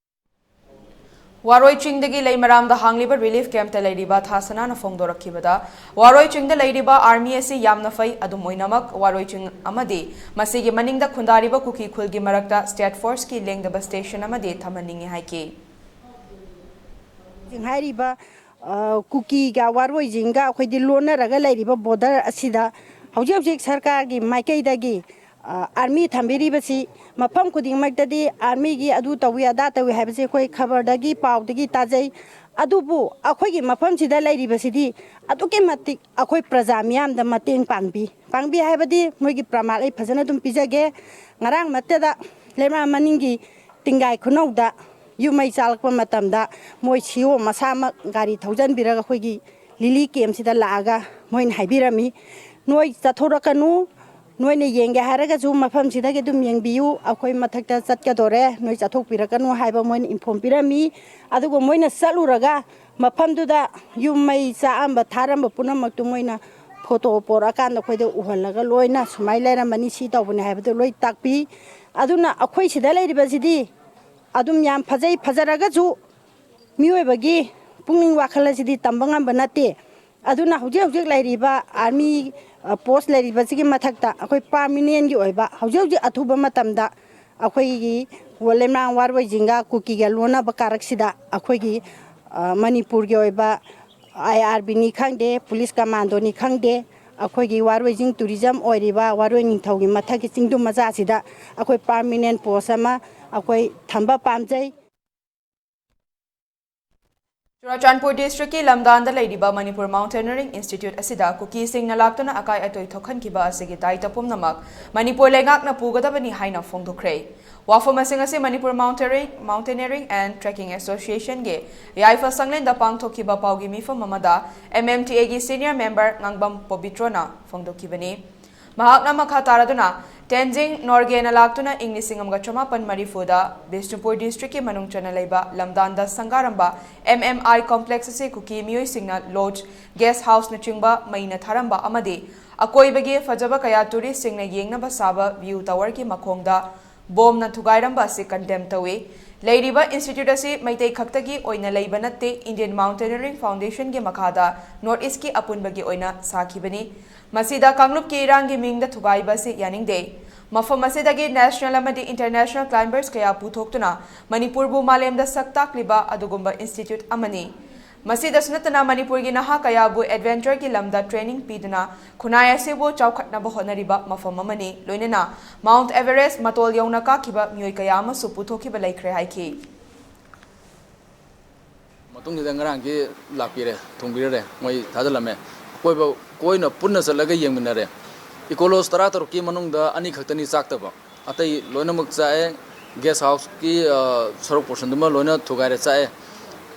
ꯋꯥꯔꯣꯏ ꯆꯤꯡꯗꯒꯤ ꯂꯩꯃꯔꯥꯝꯗ ꯍꯥꯡꯂꯤꯕ ꯔꯤꯂꯤꯐ ꯀꯦꯝꯞꯇ ꯂꯩꯔꯤꯕ ꯊꯥꯁꯅꯥꯅ ꯐꯣꯡꯗꯣꯔꯛꯈꯤꯕꯗ, ꯋꯥꯔꯣꯏ ꯆꯤꯡꯗ ꯂꯩꯔꯤꯕ ꯑꯥꯔꯃꯤ ꯑꯁꯤ ꯌꯥꯝꯅ ꯐꯩ꯫ ꯑꯗꯨꯝ ꯑꯣꯏꯅꯃꯛ, ꯋꯥꯔꯣꯏ ꯆꯤꯡ ꯑꯃꯗꯤ ꯃꯁꯤꯒꯤ ꯃꯅꯤꯡꯗ ꯈꯨꯟꯗꯥꯔꯤꯕ ꯀꯨꯀꯤ ꯈꯨꯜꯒꯤ ꯃꯔꯛꯇ ꯁ꯭ꯇꯦꯠ ꯐꯣꯔꯁꯀꯤ ꯂꯦꯡꯗꯕ ꯁ꯭ꯇꯦꯁꯟ ꯑꯃꯗꯤ ꯊꯝꯍꯟꯅꯤꯡꯏ ꯍꯥꯏꯈꯤ꯫ ꯍꯥꯏꯔꯤꯕ, ꯑ, ꯀꯨꯀꯤꯒ ꯋꯥꯔꯣꯏꯁꯤꯡꯒ ꯑꯩꯈꯣꯏꯗꯤ ꯂꯣꯟꯅꯔꯒ ꯂꯩꯔꯤꯕ ꯕꯣꯔꯗꯔ ꯑꯁꯤꯗ ꯍꯧꯖꯤꯛ ꯍꯧꯖꯤꯛ ꯁꯔꯀꯥꯔꯒꯤ ꯃꯥꯏꯀꯩꯗꯒꯤ, ꯑ, ꯑꯥꯔꯃꯤ ꯊꯝꯕꯤꯔꯤꯕꯁꯤ ꯃꯐꯝ ꯈꯨꯗꯤꯡꯃꯛꯇꯗꯤ ꯑꯥꯔꯃꯤꯒꯤ ꯑꯗꯨ ꯇꯧꯏ, ꯑꯗꯥ ꯇꯧꯏ ꯍꯥꯏꯕꯁꯦ ꯑꯩꯈꯣꯏ ꯈꯕꯔꯗꯒꯤ, ꯄꯥꯎꯗꯒꯤ ꯇꯥꯖꯩ꯫ ꯑꯗꯨꯕꯨ ꯑꯩꯈꯣꯏꯒꯤ ꯃꯐꯝꯁꯤꯗ ꯂꯩꯔꯤꯕꯁꯤꯗꯤ ꯑꯗꯨꯛꯀꯤ ꯃꯇꯤꯛ ꯑꯩꯈꯣꯏ ꯄ꯭ꯔꯖꯥ ꯃꯤꯌꯥꯝꯗ ꯃꯇꯦꯡ ꯄꯥꯡꯕꯤ꯫ ꯄꯥꯡꯕꯤ ꯍꯥꯏꯕꯗꯤ ꯃꯣꯏꯒꯤ ꯄ꯭ꯔꯃꯥꯟ ꯑꯩ ꯐꯖꯅ ꯑꯗꯨꯝ ꯄꯤꯖꯒꯦ꯫ ꯉꯔꯥꯡ ꯅꯠꯇꯦꯗ, ꯂꯩꯃꯔꯥꯝ ꯃꯅꯤꯡꯒꯤ ꯇꯤꯡꯒꯥꯏ ꯈꯨꯅꯧꯗ ꯌꯨꯝ ꯃꯩ ꯆꯥꯛꯂꯛꯄ ꯃꯇꯝꯗ ꯃꯣꯏ ꯁꯤ ꯑꯣ ꯃꯁꯥꯃꯛ ꯒꯥꯔꯤ ꯊꯧꯖꯟꯕꯤꯔꯒ ꯑꯩꯈꯣꯏꯒꯤ ꯂꯤꯂꯤ ꯀꯦꯝꯁꯤꯗ ꯂꯥꯛꯑꯒ ꯃꯣꯏꯅ ꯍꯥꯏꯕꯤꯔꯝꯃꯤ, "ꯅꯣꯏ ꯆꯠꯊꯣꯔꯛꯀꯅꯨ, ꯅꯣꯏꯅ ꯌꯦꯡꯒꯦ ꯍꯥꯏꯔꯒꯁꯨ ꯃꯐꯝꯁꯤꯗꯒꯤ ꯑꯗꯨꯝ ꯌꯦꯡꯕꯤꯌꯨ, ꯑꯩꯈꯣꯏ ꯃꯊꯛꯇ ꯆꯠꯀꯗꯣꯔꯦ, ꯅꯣꯏ ꯆꯠꯊꯣꯛꯄꯤꯔꯛꯀꯅꯨ ꯍꯥꯏꯕ ꯃꯣꯏꯅ ꯏꯟꯐꯣꯝ ꯄꯤꯔꯝꯃꯤ꯫ ꯑꯗꯨꯒ ꯃꯣꯏꯅ ꯆꯠꯂꯨꯔꯒ ꯃꯐꯝꯗꯨꯗ ꯌꯨꯝ ꯃꯩ ꯆꯥꯛꯑꯝꯕ ꯊꯥꯔꯝꯕ ꯄꯨꯝꯅꯃꯛꯇꯨ ꯃꯣꯏꯅ ꯐꯣꯇꯣ ꯄꯣꯔꯛꯑꯀꯥꯟꯗ ꯑꯩꯈꯣꯏꯗ ꯎꯍꯜꯂꯒ ꯂꯣꯏꯅ ꯁꯨꯃꯥꯏꯅ ꯂꯩꯔꯝꯕꯅꯤ, ꯁꯤ ꯇꯧꯕꯅꯤ ꯍꯥꯏꯕꯗꯨ ꯂꯣꯏ ꯇꯥꯛꯄꯤ꯫ ꯑꯗꯨꯅ ꯑꯩꯈꯣꯏ ꯁꯤꯗ ꯂꯩꯔꯤꯕꯁꯤꯗꯤ ꯑꯗꯨꯝ ꯌꯥꯝ ꯐꯖꯩ, ꯐꯖꯔꯒꯁꯨ ꯃꯤꯑꯣꯏꯕꯒꯤ ꯄꯨꯛꯅꯤꯡ ꯋꯥꯈꯜ ꯑꯁꯤꯗꯤ ꯇꯝꯕ ꯉꯝꯕ ꯅꯠꯇꯦ꯫ ꯑꯗꯨꯅ ꯍꯧꯖꯤꯛ ꯍꯧꯖꯤꯛ ꯂꯩꯔꯤꯕ ꯑꯥꯔꯃꯤ, ꯑ, ꯄꯣꯁ ꯂꯩꯔꯤꯕꯁꯤꯒꯤ ꯃꯊꯛꯇ ꯑꯩꯈꯣꯏ ꯄꯥꯔꯃꯤꯅꯦꯟꯒꯤ ꯑꯣꯏꯕ ꯍꯧꯖꯤꯛ ꯍꯧꯖꯤꯛ ꯑꯊꯨꯕ ꯃꯇꯝꯗ ꯑꯩꯈꯣꯏꯒꯤ ꯂꯩꯃꯔꯥꯝ ꯋꯥꯔꯣꯏꯁꯤꯡꯒ ꯀꯨꯀꯤꯒ ꯂꯣꯟꯅꯕ ꯀꯥꯔꯛꯁꯤꯗ ꯑꯩꯈꯣꯏꯒꯤ, ꯑ, ꯃꯅꯤꯄꯨꯔꯒꯤ ꯑꯣꯏꯕ ꯑꯥꯏ ꯑꯥꯔ ꯕꯤꯅꯤ ꯈꯪꯗꯦ, ꯄꯨꯂꯤꯁ ꯀꯃꯥꯟꯗꯣꯅꯤ ꯈꯪꯗꯦ, ꯑꯩꯈꯣꯏꯒꯤ ꯋꯥꯔꯣꯏꯁꯤꯡ ꯇꯨꯔꯤꯖꯝ ꯑꯣꯏꯔꯤꯕ ꯋꯥꯔꯣꯏ ꯅꯤꯡꯊꯧꯒꯤ ꯃꯊꯛꯀꯤ ꯆꯤꯡꯗꯨꯝ ꯃꯆꯥꯁꯤꯗ ꯑꯩꯈꯣꯏ ꯄꯥꯔꯃꯤꯅꯦꯟ ꯄꯣꯁ ꯑꯃ ꯑꯩꯈꯣꯏ ꯊꯝꯕ ꯄꯥꯝꯖꯩ꯫ ꯆꯨꯔꯥꯆꯥꯟꯄꯨꯔ ꯗꯤꯁꯇ꯭ꯔꯤꯛꯀꯤ ꯂꯝꯗꯥꯟꯗ ꯂꯩꯔꯤꯕ ꯃꯅꯤꯄꯨꯔ ꯃꯥꯎꯟꯇꯦꯅꯔꯤꯡ ꯏꯟꯁꯇꯤꯇ꯭ꯌꯨꯠ ꯑꯁꯤꯗ ꯀꯨꯀꯤꯁꯤꯡꯅ ꯂꯥꯛꯇꯨꯅ ꯑꯀꯥꯏ ꯑꯇꯣꯏ ꯊꯣꯛꯍꯟꯈꯤꯕ ꯑꯁꯤꯒꯤ ꯗꯥꯏꯇ ꯄꯨꯝꯅꯃꯛ ꯃꯅꯤꯄꯨꯔ ꯂꯩꯉꯥꯛꯅ ꯄꯨꯒꯗꯕꯅꯤ ꯍꯥꯏꯅ ꯐꯣꯡꯗꯣꯛꯈ꯭ꯔꯦ꯫ ꯋꯥꯐꯝ ꯑꯁꯤꯡ ꯑꯁꯤ Manipur mountaineering, Mountaineering and Trekking Association ꯒꯤ ꯌꯥꯏꯐ ꯁꯪꯂꯦꯟꯗ ꯄꯥꯡꯊꯣꯛꯈꯤꯕ ꯄꯥꯎꯒꯤ ꯃꯤꯐꯝ ꯑꯃꯗ M M T A ꯒꯤ senior member ꯉꯥꯡꯕꯝ ꯄꯣꯕꯤꯇ꯭ꯔꯣꯅ ꯐꯣꯡꯗꯣꯛꯈꯤꯕꯅꯤ꯫ ꯃꯍꯥꯛꯅ ꯃꯈꯥ ꯇꯥꯔꯗꯨꯅ ꯇꯦꯟꯖꯤꯡ ꯅꯣꯔꯒꯦꯅ ꯂꯥꯛꯇꯨꯅ ꯏꯪ ꯂꯤꯁꯤꯡ ꯑꯃꯒ ꯆꯃꯥꯄꯟ ꯃꯔꯤꯐꯨꯗ ꯕꯤꯁꯅꯨꯄꯨꯔ ꯗꯤꯁꯇ꯭ꯔꯤꯛꯀꯤ ꯃꯅꯨꯡ ꯆꯟꯅ ꯂꯩꯕ ꯂꯝꯗꯥꯟꯗ ꯁꯪꯒꯥꯔꯝꯕ M M I complex ꯑꯁꯤ ꯀꯨꯀꯤ ꯃꯤꯑꯣꯏꯁꯤꯡꯅ lodge, guest houseꯅꯆꯤꯡꯕ ꯃꯩꯅ ꯊꯥꯔꯝꯕ ꯑꯃꯗꯤ ꯑꯀꯣꯏꯕꯒꯤ ꯐꯖꯕ ꯀꯌꯥ ꯇꯨꯔꯤꯁꯁꯤꯡꯅ ꯌꯦꯡꯅꯕ ꯁꯥꯕ view towerꯒꯤ ꯃꯈꯣꯡꯗ ꯕꯣꯝꯅ ꯊꯨꯒꯥꯏꯔꯝꯕ ꯑꯁꯤ condemn ꯇꯧꯏ꯫ ꯂꯩꯔꯤꯕ ꯏꯟꯁꯇꯤꯇ꯭ꯌꯨꯠ ꯑꯁꯤ ꯃꯩꯇꯩ ꯈꯛꯇꯒꯤ ꯑꯣꯏꯅ ꯂꯩꯕ ꯅꯠꯇꯦ, Indian Mountaineering Foundationꯒꯤ ꯃꯈꯥꯗ North Eastꯀꯤ ꯑꯄꯨꯟꯕꯒꯤ ꯑꯣꯏꯅ ꯁꯥꯈꯤꯕꯅꯤ꯫ ꯃꯁꯤꯗ ꯀꯥꯡꯂꯨꯞꯀꯤ ꯏꯔꯥꯡꯒꯤ ꯃꯤꯡꯗ ꯊꯨꯒꯥꯏꯕ ꯑꯁꯤ ꯌꯥꯅꯤꯡꯗꯦ꯫ ꯃꯐꯝ ꯑꯁꯤꯗꯒꯤ national ꯑꯃꯗꯤ international climbers ꯀꯌꯥ ꯄꯨꯊꯣꯛꯇꯨꯅ ꯃꯅꯤꯄꯨꯔꯕꯨ ꯃꯥꯂꯦꯝꯗ ꯁꯛ ꯇꯥꯛꯂꯤꯕ ꯑꯗꯨꯒꯨꯝꯕ ꯏꯟꯁꯇꯤꯇ꯭ꯌꯨꯠ ꯑꯃꯅꯤ꯫ ꯃꯁꯤꯗꯁꯨ ꯅꯠꯇꯅ ꯃꯅꯤꯄꯨꯔꯒꯤ ꯅꯍꯥ ꯀꯌꯥꯕꯨ adventureꯒꯤ ꯂꯝꯗ training ꯄꯤꯗꯨꯅ ꯈꯨꯟꯅꯥꯏ ꯑꯁꯤꯕꯨ ꯆꯥꯎꯈꯠꯅꯕ ꯍꯣꯠꯅꯔꯤꯕ ꯃꯐꯝ ꯑꯃꯅꯤ꯫ ꯂꯣꯏꯅꯅ Mount Everest ꯃꯇꯣꯜ ꯌꯧꯅ ꯀꯥꯈꯤꯕ ꯃꯤꯑꯣꯏ ꯀꯌꯥ ꯑꯃꯁꯨ ꯄꯨꯊꯣꯛꯈꯤꯕ ꯂꯩꯈ꯭ꯔꯦ ꯍꯥꯏꯈꯤ꯫ ꯃꯇꯨꯡꯁꯤꯗ ꯉꯔꯥꯡꯒꯤ ꯂꯥꯛꯄꯤꯔꯦ, ꯊꯣꯡꯕꯤꯔꯔꯦ, ꯃꯣꯏ ꯊꯥꯖꯤꯜꯂꯝꯃꯦ꯫ ꯑꯀꯣꯏꯕ ꯀꯣꯏꯅ ꯄꯨꯟꯅ ꯆꯠꯂꯒ ꯌꯦꯡꯃꯤꯟꯅꯔꯦ꯫ Eco Lodge ꯇꯔꯥꯇꯔꯨꯛꯀꯤ ꯃꯅꯨꯡꯗ ꯑꯅꯤꯈꯛꯇꯅꯤ ꯆꯥꯛꯇꯕ, ꯑꯇꯩ ꯂꯣꯏꯅꯃꯛ ꯆꯥꯛꯑꯦ꯫ Guest Houseꯀꯤ, ꯑ, ꯁꯔꯨꯛ portionꯗꯨꯃ ꯂꯣꯏꯅ ꯊꯨꯒꯥꯏꯔꯦ, ꯆꯥꯛꯑꯦ꯫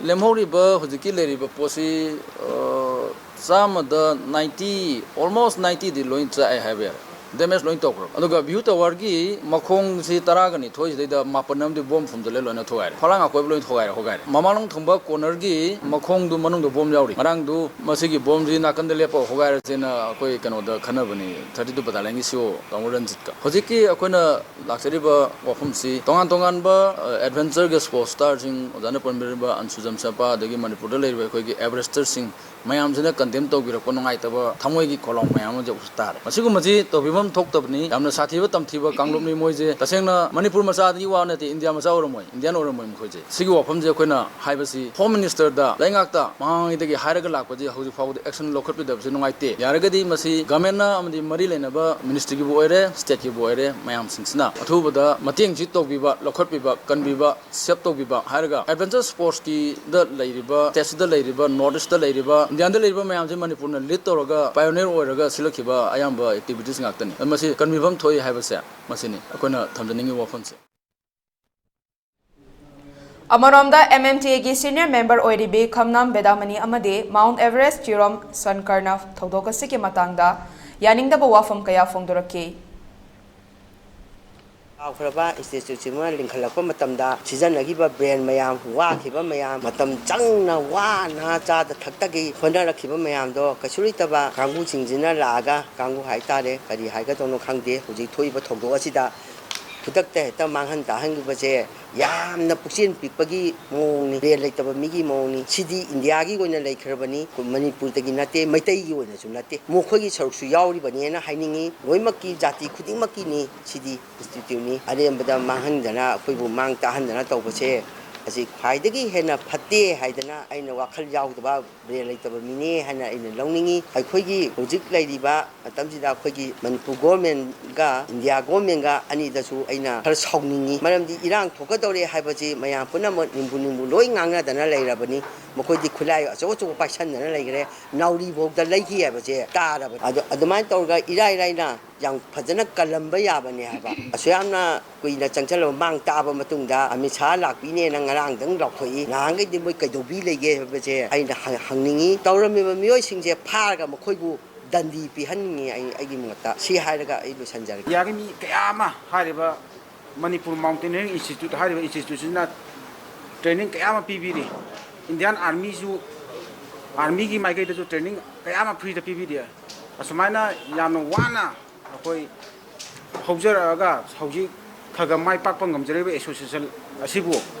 ꯂꯦꯝꯍꯧꯔꯤꯕ ꯍꯧꯖꯤꯛꯀꯤ ꯂꯩꯔꯤꯕ ꯄꯣꯠꯁꯤ, ꯑ, ꯆꯥꯝꯃꯗ ninety, almost ninetyꯗꯤ ꯂꯣꯏ ꯆꯥꯛꯑꯦ ꯍꯥꯏꯕ ꯌꯥꯔꯦ꯫ ꯗꯦꯃꯦꯖ ꯂꯣꯏ ꯇꯧꯈ꯭ꯔꯕ꯫ ꯑꯗꯨꯒ ꯚ꯭ꯌꯨ ꯇꯋꯥꯔꯒꯤ ꯃꯈꯣꯡꯁꯤ ꯇꯔꯥꯒ ꯅꯤꯊꯣꯏꯁꯤꯗꯩꯗ ꯃꯥꯄꯟ ꯑꯃꯗꯤ ꯕꯣꯝ ꯐꯨꯝꯖꯤꯜꯂꯦ, ꯂꯣꯏꯅ ꯊꯨꯒꯥꯏꯔꯦ꯫ ꯐꯂꯥꯡ ꯑꯀꯣꯏꯕ ꯂꯣꯏ ꯊꯨꯒꯥꯏꯔꯦ, ꯍꯣꯒꯥꯏꯔꯦ꯫ ꯃꯃꯥꯡꯂꯣꯝ ꯊꯪꯕ ꯀꯣꯔꯅꯔꯒꯤ ꯃꯈꯣꯡꯗꯨ ꯃꯅꯨꯡꯗ ꯕꯣꯝ ꯌꯥꯎꯔꯤ꯫ ꯉꯔꯥꯡꯗꯨ ꯃꯁꯤꯒꯤ ꯕꯣꯝꯁꯤ ꯅꯥꯀꯟꯗ ꯂꯦꯞꯄ ꯍꯣꯒꯥꯏꯔꯁꯦꯅ ꯑꯩꯈꯣꯏ ꯀꯩꯅꯣꯗ ꯈꯟꯅꯕꯅꯤ, ꯊꯥꯔꯇꯤ ꯇꯨ ꯕꯇꯥꯂꯤꯌꯟꯒꯤ ꯁꯤ ꯑꯣ ꯇꯥꯃꯣ ꯔꯟꯖꯤꯠꯀ꯫ ꯍꯧꯖꯤꯛꯀꯤ ꯑꯩꯈꯣꯏꯅ ꯂꯥꯛꯆꯔꯤꯕ ꯋꯥꯐꯝꯁꯤ ꯇꯣꯉꯥꯟ ꯇꯣꯉꯥꯟꯕ, ꯑ, ꯑꯦꯗꯚꯦꯟꯆꯔꯒꯤ ꯁ꯭ꯄꯣꯔꯠꯁ ꯁ꯭ꯇꯥꯔꯁꯤꯡ, ꯑꯣꯖꯥꯅ ꯄꯟꯕꯤꯔꯤꯕ ꯑꯟꯁꯨ ꯖꯝꯁꯦꯄꯥ, ꯑꯗꯒꯤ ꯃꯅꯤꯄꯨꯔꯗ ꯂꯩꯔꯤꯕ ꯑꯩꯈꯣꯏꯒꯤ ꯑꯦꯕꯔꯦꯁꯇꯔꯁꯤꯡ ꯃꯌꯥꯝꯁꯤꯅ ꯀꯟꯗꯦꯝ ꯇꯧꯕꯤꯔꯛꯄ ꯅꯨꯡꯉꯥꯏꯇꯕ ꯊꯃꯣꯏꯒꯤ ꯈꯣꯜꯂꯥꯎ ꯃꯌꯥꯝ ꯑꯃ ꯍꯧꯖꯤꯛ ꯇꯥꯔꯦ꯫ ꯃꯁꯤꯒꯨꯝꯕꯁꯤ ꯇꯧꯕꯤꯐꯝ ꯊꯣꯛꯇꯕꯅꯤ꯫ ꯌꯥꯝꯅ ꯁꯥꯊꯤꯕ ꯇꯝꯊꯤꯕ ꯀꯥꯡꯂꯨꯞꯅꯤ ꯃꯣꯏꯁꯦ꯫ ꯇꯁꯦꯡꯅ ꯃꯅꯤꯄꯨꯔ ꯃꯆꯥꯗꯒꯤ ꯋꯥ ꯅꯠꯇꯦ, ꯏꯟꯗꯤꯌꯥ ꯃꯆꯥ ꯑꯣꯏꯔꯝꯃꯣꯏ, ꯏꯟꯗꯤꯌꯥꯟ ꯑꯣꯏꯔꯝꯃꯣꯏ ꯃꯈꯣꯏꯁꯦ꯫ ꯁꯤꯒꯤ ꯋꯥꯐꯝꯁꯦ ꯑꯩꯈꯣꯏꯅ ꯍꯥꯏꯕꯁꯤ ꯍꯣꯝ ꯃꯤꯅꯤꯁꯇꯔꯗ ꯂꯩꯉꯥꯛꯇ ꯃꯃꯥꯡꯉꯩꯗꯒꯤ ꯍꯥꯏꯔꯒ ꯂꯥꯛꯄꯁꯤ ꯍꯧꯖꯤꯛ ꯐꯥꯎꯕꯗ ꯑꯦꯛꯁꯟ ꯂꯧꯈꯠꯄꯤꯗꯕꯁꯤ ꯅꯨꯡꯉꯥꯏꯇꯦ꯫ ꯌꯥꯔꯒꯗꯤ ꯃꯁꯤ ꯒꯃꯦꯟꯅ ꯑꯃꯗꯤ ꯃꯔꯤ ꯂꯩꯅꯕ ꯃꯤꯅꯤꯁꯇ꯭ꯔꯤꯒꯤꯕꯨ ꯑꯣꯏꯔꯦ, ꯁ꯭ꯇꯦꯠꯀꯤꯕꯨ ꯑꯣꯏꯔꯦ, ꯃꯌꯥꯝꯁꯤꯡꯁꯤꯅ ꯑꯊꯨꯕꯗ ꯃꯇꯦꯡꯁꯤ ꯇꯧꯕꯤꯕ, ꯂꯧꯈꯠꯄꯤꯕ, ꯀꯟꯕꯤꯕ, ꯁꯦꯞ ꯇꯧꯕꯤꯕ ꯍꯥꯏꯔꯒ ꯑꯦꯗꯚꯦꯟꯆꯔ ꯁ꯭ꯄꯣꯔꯠꯁꯀꯤꯗ ꯂꯩꯔꯤꯕ, ꯁ꯭ꯇꯦꯠꯁꯤꯗ ꯂꯩꯔꯤꯕ, ꯅꯣꯔꯠ ꯏꯁꯇ ꯂꯩꯔꯤꯕ, ꯏꯟꯗꯤꯌꯥꯗ ꯂꯩꯔꯤꯕ ꯃꯌꯥꯝꯁꯤ ꯃꯅꯤꯄꯨꯔꯅ ꯂꯤꯗ ꯇꯧꯔꯒ ꯄꯥꯏꯑꯣꯅꯤꯌꯔ ꯑꯣꯏꯔꯒ ꯁꯤꯜꯂꯛꯈꯤꯕ ꯑꯌꯥꯝꯕ ꯑꯦꯛꯇꯤꯚꯤꯇꯤꯁ ꯉꯥꯛꯇꯅꯤ꯫ ꯃꯁꯤ ꯀꯟꯕꯤꯐꯝ ꯊꯣꯛꯏ ꯍꯥꯏꯕꯁꯦ ꯃꯁꯤꯅꯤ ꯑꯩꯈꯣꯏꯅ ꯊꯝꯖꯅꯤꯡꯉꯤꯕ ꯋꯥꯐꯝꯁꯦ꯫ ꯑꯃꯔꯣꯝꯗ, ꯑꯦꯝ ꯑꯦꯝ ꯇꯤ ꯑꯦꯒꯤ ꯁꯤꯅꯤꯌꯔ ꯃꯦꯝꯕꯔ ꯑꯣꯏꯔꯤꯕꯤ ꯈꯝꯅꯥꯝ ꯕꯦꯗꯥꯃꯅꯤ ꯑꯃꯗꯤ ꯃꯥꯎꯟꯠ ꯑꯦꯚꯔꯦꯁ ꯆꯤꯔꯣꯝ ꯁꯟꯀꯔꯅ ꯊꯧꯗꯣꯛ ꯑꯁꯤꯒꯤ ꯃꯇꯥꯡꯗ ꯌꯥꯅꯤꯡꯗꯕ ꯋꯥꯐꯝ ꯀꯌꯥ ꯐꯣꯡꯗꯣꯔꯛꯈꯤ꯫ ꯀꯥꯎꯈ꯭ꯔꯕ ꯏꯟꯁꯇꯤꯇ꯭ꯌꯨꯠꯁꯤꯃ ꯂꯤꯡꯈꯠꯂꯛꯄ ꯃꯇꯝꯗ ꯁꯤꯖꯤꯟꯅꯈꯤꯕ ꯕ꯭ꯔꯦꯟ ꯃꯌꯥꯝ, ꯋꯥꯈꯤꯕ ꯃꯌꯥꯝ, ꯃꯇꯝ ꯆꯪꯅ ꯋꯥꯅ ꯆꯥꯗ ꯊꯛꯇꯒꯤ ꯍꯣꯠꯅꯔꯛꯈꯤꯕ ꯃꯌꯥꯝꯗꯣ ꯀꯩꯁꯨ ꯂꯩꯇꯕ ꯀꯥꯡꯕꯨꯁꯤꯡꯁꯤꯅ ꯂꯥꯛꯑꯒ, ꯀꯥꯡꯕꯨ ꯍꯥꯏꯇꯥꯔꯦ, ꯀꯔꯤ ꯍꯥꯏꯒꯗꯧꯅꯣ ꯈꯪꯗꯦ, ꯍꯧꯖꯤꯛ ꯊꯣꯛꯏꯕ ꯊꯧꯗꯣꯛ ꯑꯁꯤꯗ ꯈꯨꯗꯛꯇ ꯍꯦꯛꯇ ꯃꯥꯡꯍꯟ ꯇꯥꯍꯟꯈꯤꯕꯁꯦ ꯌꯥꯝꯅ ꯄꯨꯛꯆꯦꯜ ꯄꯤꯛꯄꯒꯤ ꯃꯑꯣꯡꯅꯤ, ꯕ꯭ꯔꯦꯟ ꯂꯩꯇꯕ ꯃꯤꯒꯤ ꯃꯑꯣꯡꯅꯤ꯫ ꯁꯤꯗꯤ ꯏꯟꯗꯤꯌꯥꯒꯤ ꯑꯣꯏꯅ ꯂꯩꯈ꯭ꯔꯕꯅꯤ, ꯃꯅꯤꯄꯨꯔꯗꯒꯤ ꯅꯠꯇꯦ, ꯃꯩꯇꯩꯒꯤ ꯑꯣꯏꯅꯁꯨ ꯅꯠꯇꯦ, ꯃꯈꯣꯏꯒꯤ ꯁꯔꯨꯛꯁꯨ ꯌꯥꯎꯔꯤꯕꯅꯦꯅ ꯍꯥꯏꯅꯤꯡꯉꯤ꯫ ꯂꯣꯏꯅꯃꯛꯀꯤ, ꯖꯥꯇꯤ ꯈꯨꯗꯤꯡꯃꯛꯀꯤꯅꯤ꯫ ꯁꯤꯗꯤ ꯏꯟꯁꯇꯤꯇ꯭ꯌꯨꯠꯅꯤ꯫ ꯑꯔꯦꯝꯕꯗ ꯃꯥꯡꯍꯟꯗꯅ, ꯑꯩꯈꯣꯏꯕꯨ ꯃꯥꯡ ꯇꯥꯛꯍꯟꯗꯅ ꯇꯧꯕꯁꯦ, ꯑꯁꯤ ꯈ꯭ꯋꯥꯏꯗꯒꯤ ꯍꯦꯟꯅ ꯐꯠꯇꯦ ꯍꯥꯏꯗꯅ ꯑꯩꯅ ꯋꯥꯈꯜ ꯌꯥꯎꯗꯕ, ꯕ꯭ꯔꯦꯟ ꯂꯩꯇꯕ ꯃꯤꯅꯦ ꯍꯥꯏꯅ ꯑꯩꯅ ꯂꯧꯅꯤꯡꯉꯤ꯫ ꯑꯩꯈꯣꯏꯒꯤ ꯍꯧꯖꯤꯛ ꯂꯩꯔꯤꯕ ꯃꯇꯝꯁꯤꯗ ꯑꯩꯈꯣꯏꯒꯤ ꯃꯅꯤꯄꯨꯔ ꯒꯣꯔꯃꯦꯟꯒ ꯏꯟꯗꯤꯌꯥ ꯒꯣꯔꯃꯦꯟꯒ ꯑꯅꯤꯗꯁꯨ ꯑꯩꯅ ꯈꯔ ꯁꯥꯎꯅꯤꯡꯉꯤ꯫ ꯃꯔꯝꯗꯤ ꯏꯔꯥꯡ ꯊꯣꯛꯀꯗꯧꯔꯦ ꯍꯥꯏꯕꯁꯤ ꯃꯌꯥꯝ ꯄꯨꯝꯅꯃꯛ ꯅꯤꯝꯕꯨ ꯅꯤꯝꯕꯨ ꯂꯣꯏ ꯉꯥꯡꯅꯗꯅ ꯂꯩꯔꯕꯅꯤ꯫ ꯃꯈꯣꯏꯗꯤ ꯈꯨꯠꯂꯥꯏ ꯑꯆꯧ ꯑꯆꯧꯕ ꯄꯥꯏꯁꯟꯗꯅ ꯂꯩꯈ꯭ꯔꯦ꯫ ꯅꯥꯎꯔꯤꯐꯥꯎꯗ ꯂꯩꯈꯤ ꯍꯥꯏꯕꯁꯦ ꯇꯥꯔꯕꯅꯤ꯫ ꯑꯗꯣ ꯑꯗꯨꯃꯥꯏꯅ ꯇꯧꯔꯒ ꯏꯔꯥꯏ ꯂꯥꯏꯅ ꯌꯥꯝ ꯐꯖꯅ ꯀꯜꯂꯝꯕ ꯌꯥꯕꯅꯦ ꯍꯥꯏꯕ꯫ ꯑꯁꯨꯛ ꯌꯥꯝꯅ ꯀꯨꯏꯅ ꯆꯪꯁꯜꯂꯕ ꯃꯥꯡ ꯇꯥꯛꯑꯕ ꯃꯇꯨꯡꯗ ꯑꯃꯤꯠ ꯁꯥꯍ ꯂꯥꯛꯄꯤꯅꯦꯅ ꯉꯔꯥꯡꯗꯪ ꯂꯥꯎꯊꯣꯛꯏ꯫ ꯅꯍꯥꯟꯈꯩꯗꯤ ꯃꯣꯏ ꯀꯩꯗꯧꯕꯤ ꯂꯩꯒꯦ ꯍꯥꯏꯕꯁꯦ ꯑꯩꯅ ꯍꯪ-, ꯍꯪꯅꯤꯡꯉꯤ꯫ ꯇꯧꯔꯝꯃꯤꯕ ꯃꯤꯑꯣꯏꯁꯤꯡꯁꯦ ꯐꯥꯔꯒ ꯃꯈꯣꯏꯕꯨ ꯗꯟꯗꯤ ꯄꯤꯍꯟꯅꯤꯡꯉꯤ ꯑꯩ, ꯑꯩꯒꯤ ꯃꯣꯠꯇ꯫ ꯁꯤ ꯍꯥꯏꯔꯒ ꯑꯩ ꯂꯣꯏꯁꯤꯟꯖꯔꯒꯦ꯫ ꯏꯟꯗꯤꯌꯥꯒꯤ ꯃꯤ ꯀꯌꯥ ꯑꯃ ꯍꯥꯏꯔꯤꯕ ꯃꯅꯤꯄꯨꯔ ꯃꯥꯎꯟꯇꯦꯅꯤꯌꯔꯤꯡ ꯏꯟꯁꯇꯤꯇ꯭ꯌꯨꯠ ꯍꯥꯏꯔꯤꯕ ꯏꯟꯁꯇꯤꯇ꯭ꯌꯨꯠꯁꯤꯅ ꯇ꯭ꯔꯦꯅꯤꯡ ꯀꯌꯥ ꯑꯃ ꯄꯤꯕꯤꯔꯤ꯫ ꯏꯟꯗꯤꯌꯥꯟ ꯑꯥꯔꯃꯤꯁꯨ, ꯑꯥꯔꯃꯤꯒꯤ ꯃꯥꯏꯀꯩꯗꯁꯨ ꯇ꯭ꯔꯦꯅꯤꯡ ꯀꯌꯥ ꯑꯃ ꯐ꯭ꯔꯤꯗ ꯄꯤꯕꯤꯔꯤ꯫ ꯑꯁꯨꯃꯥꯏꯅ ꯌꯥꯝꯅ ꯋꯥꯅ ꯑꯩꯈꯣꯏ ꯍꯧꯖꯔꯛꯑꯒ ꯍꯧꯖꯤꯛ ꯈꯔ ꯈꯔ ꯃꯥꯏ ꯄꯥꯛꯄ ꯉꯝꯖꯔꯤꯕ ꯑꯦꯁꯣꯁꯤꯌꯦꯁꯟ ꯑꯁꯤꯕꯨ,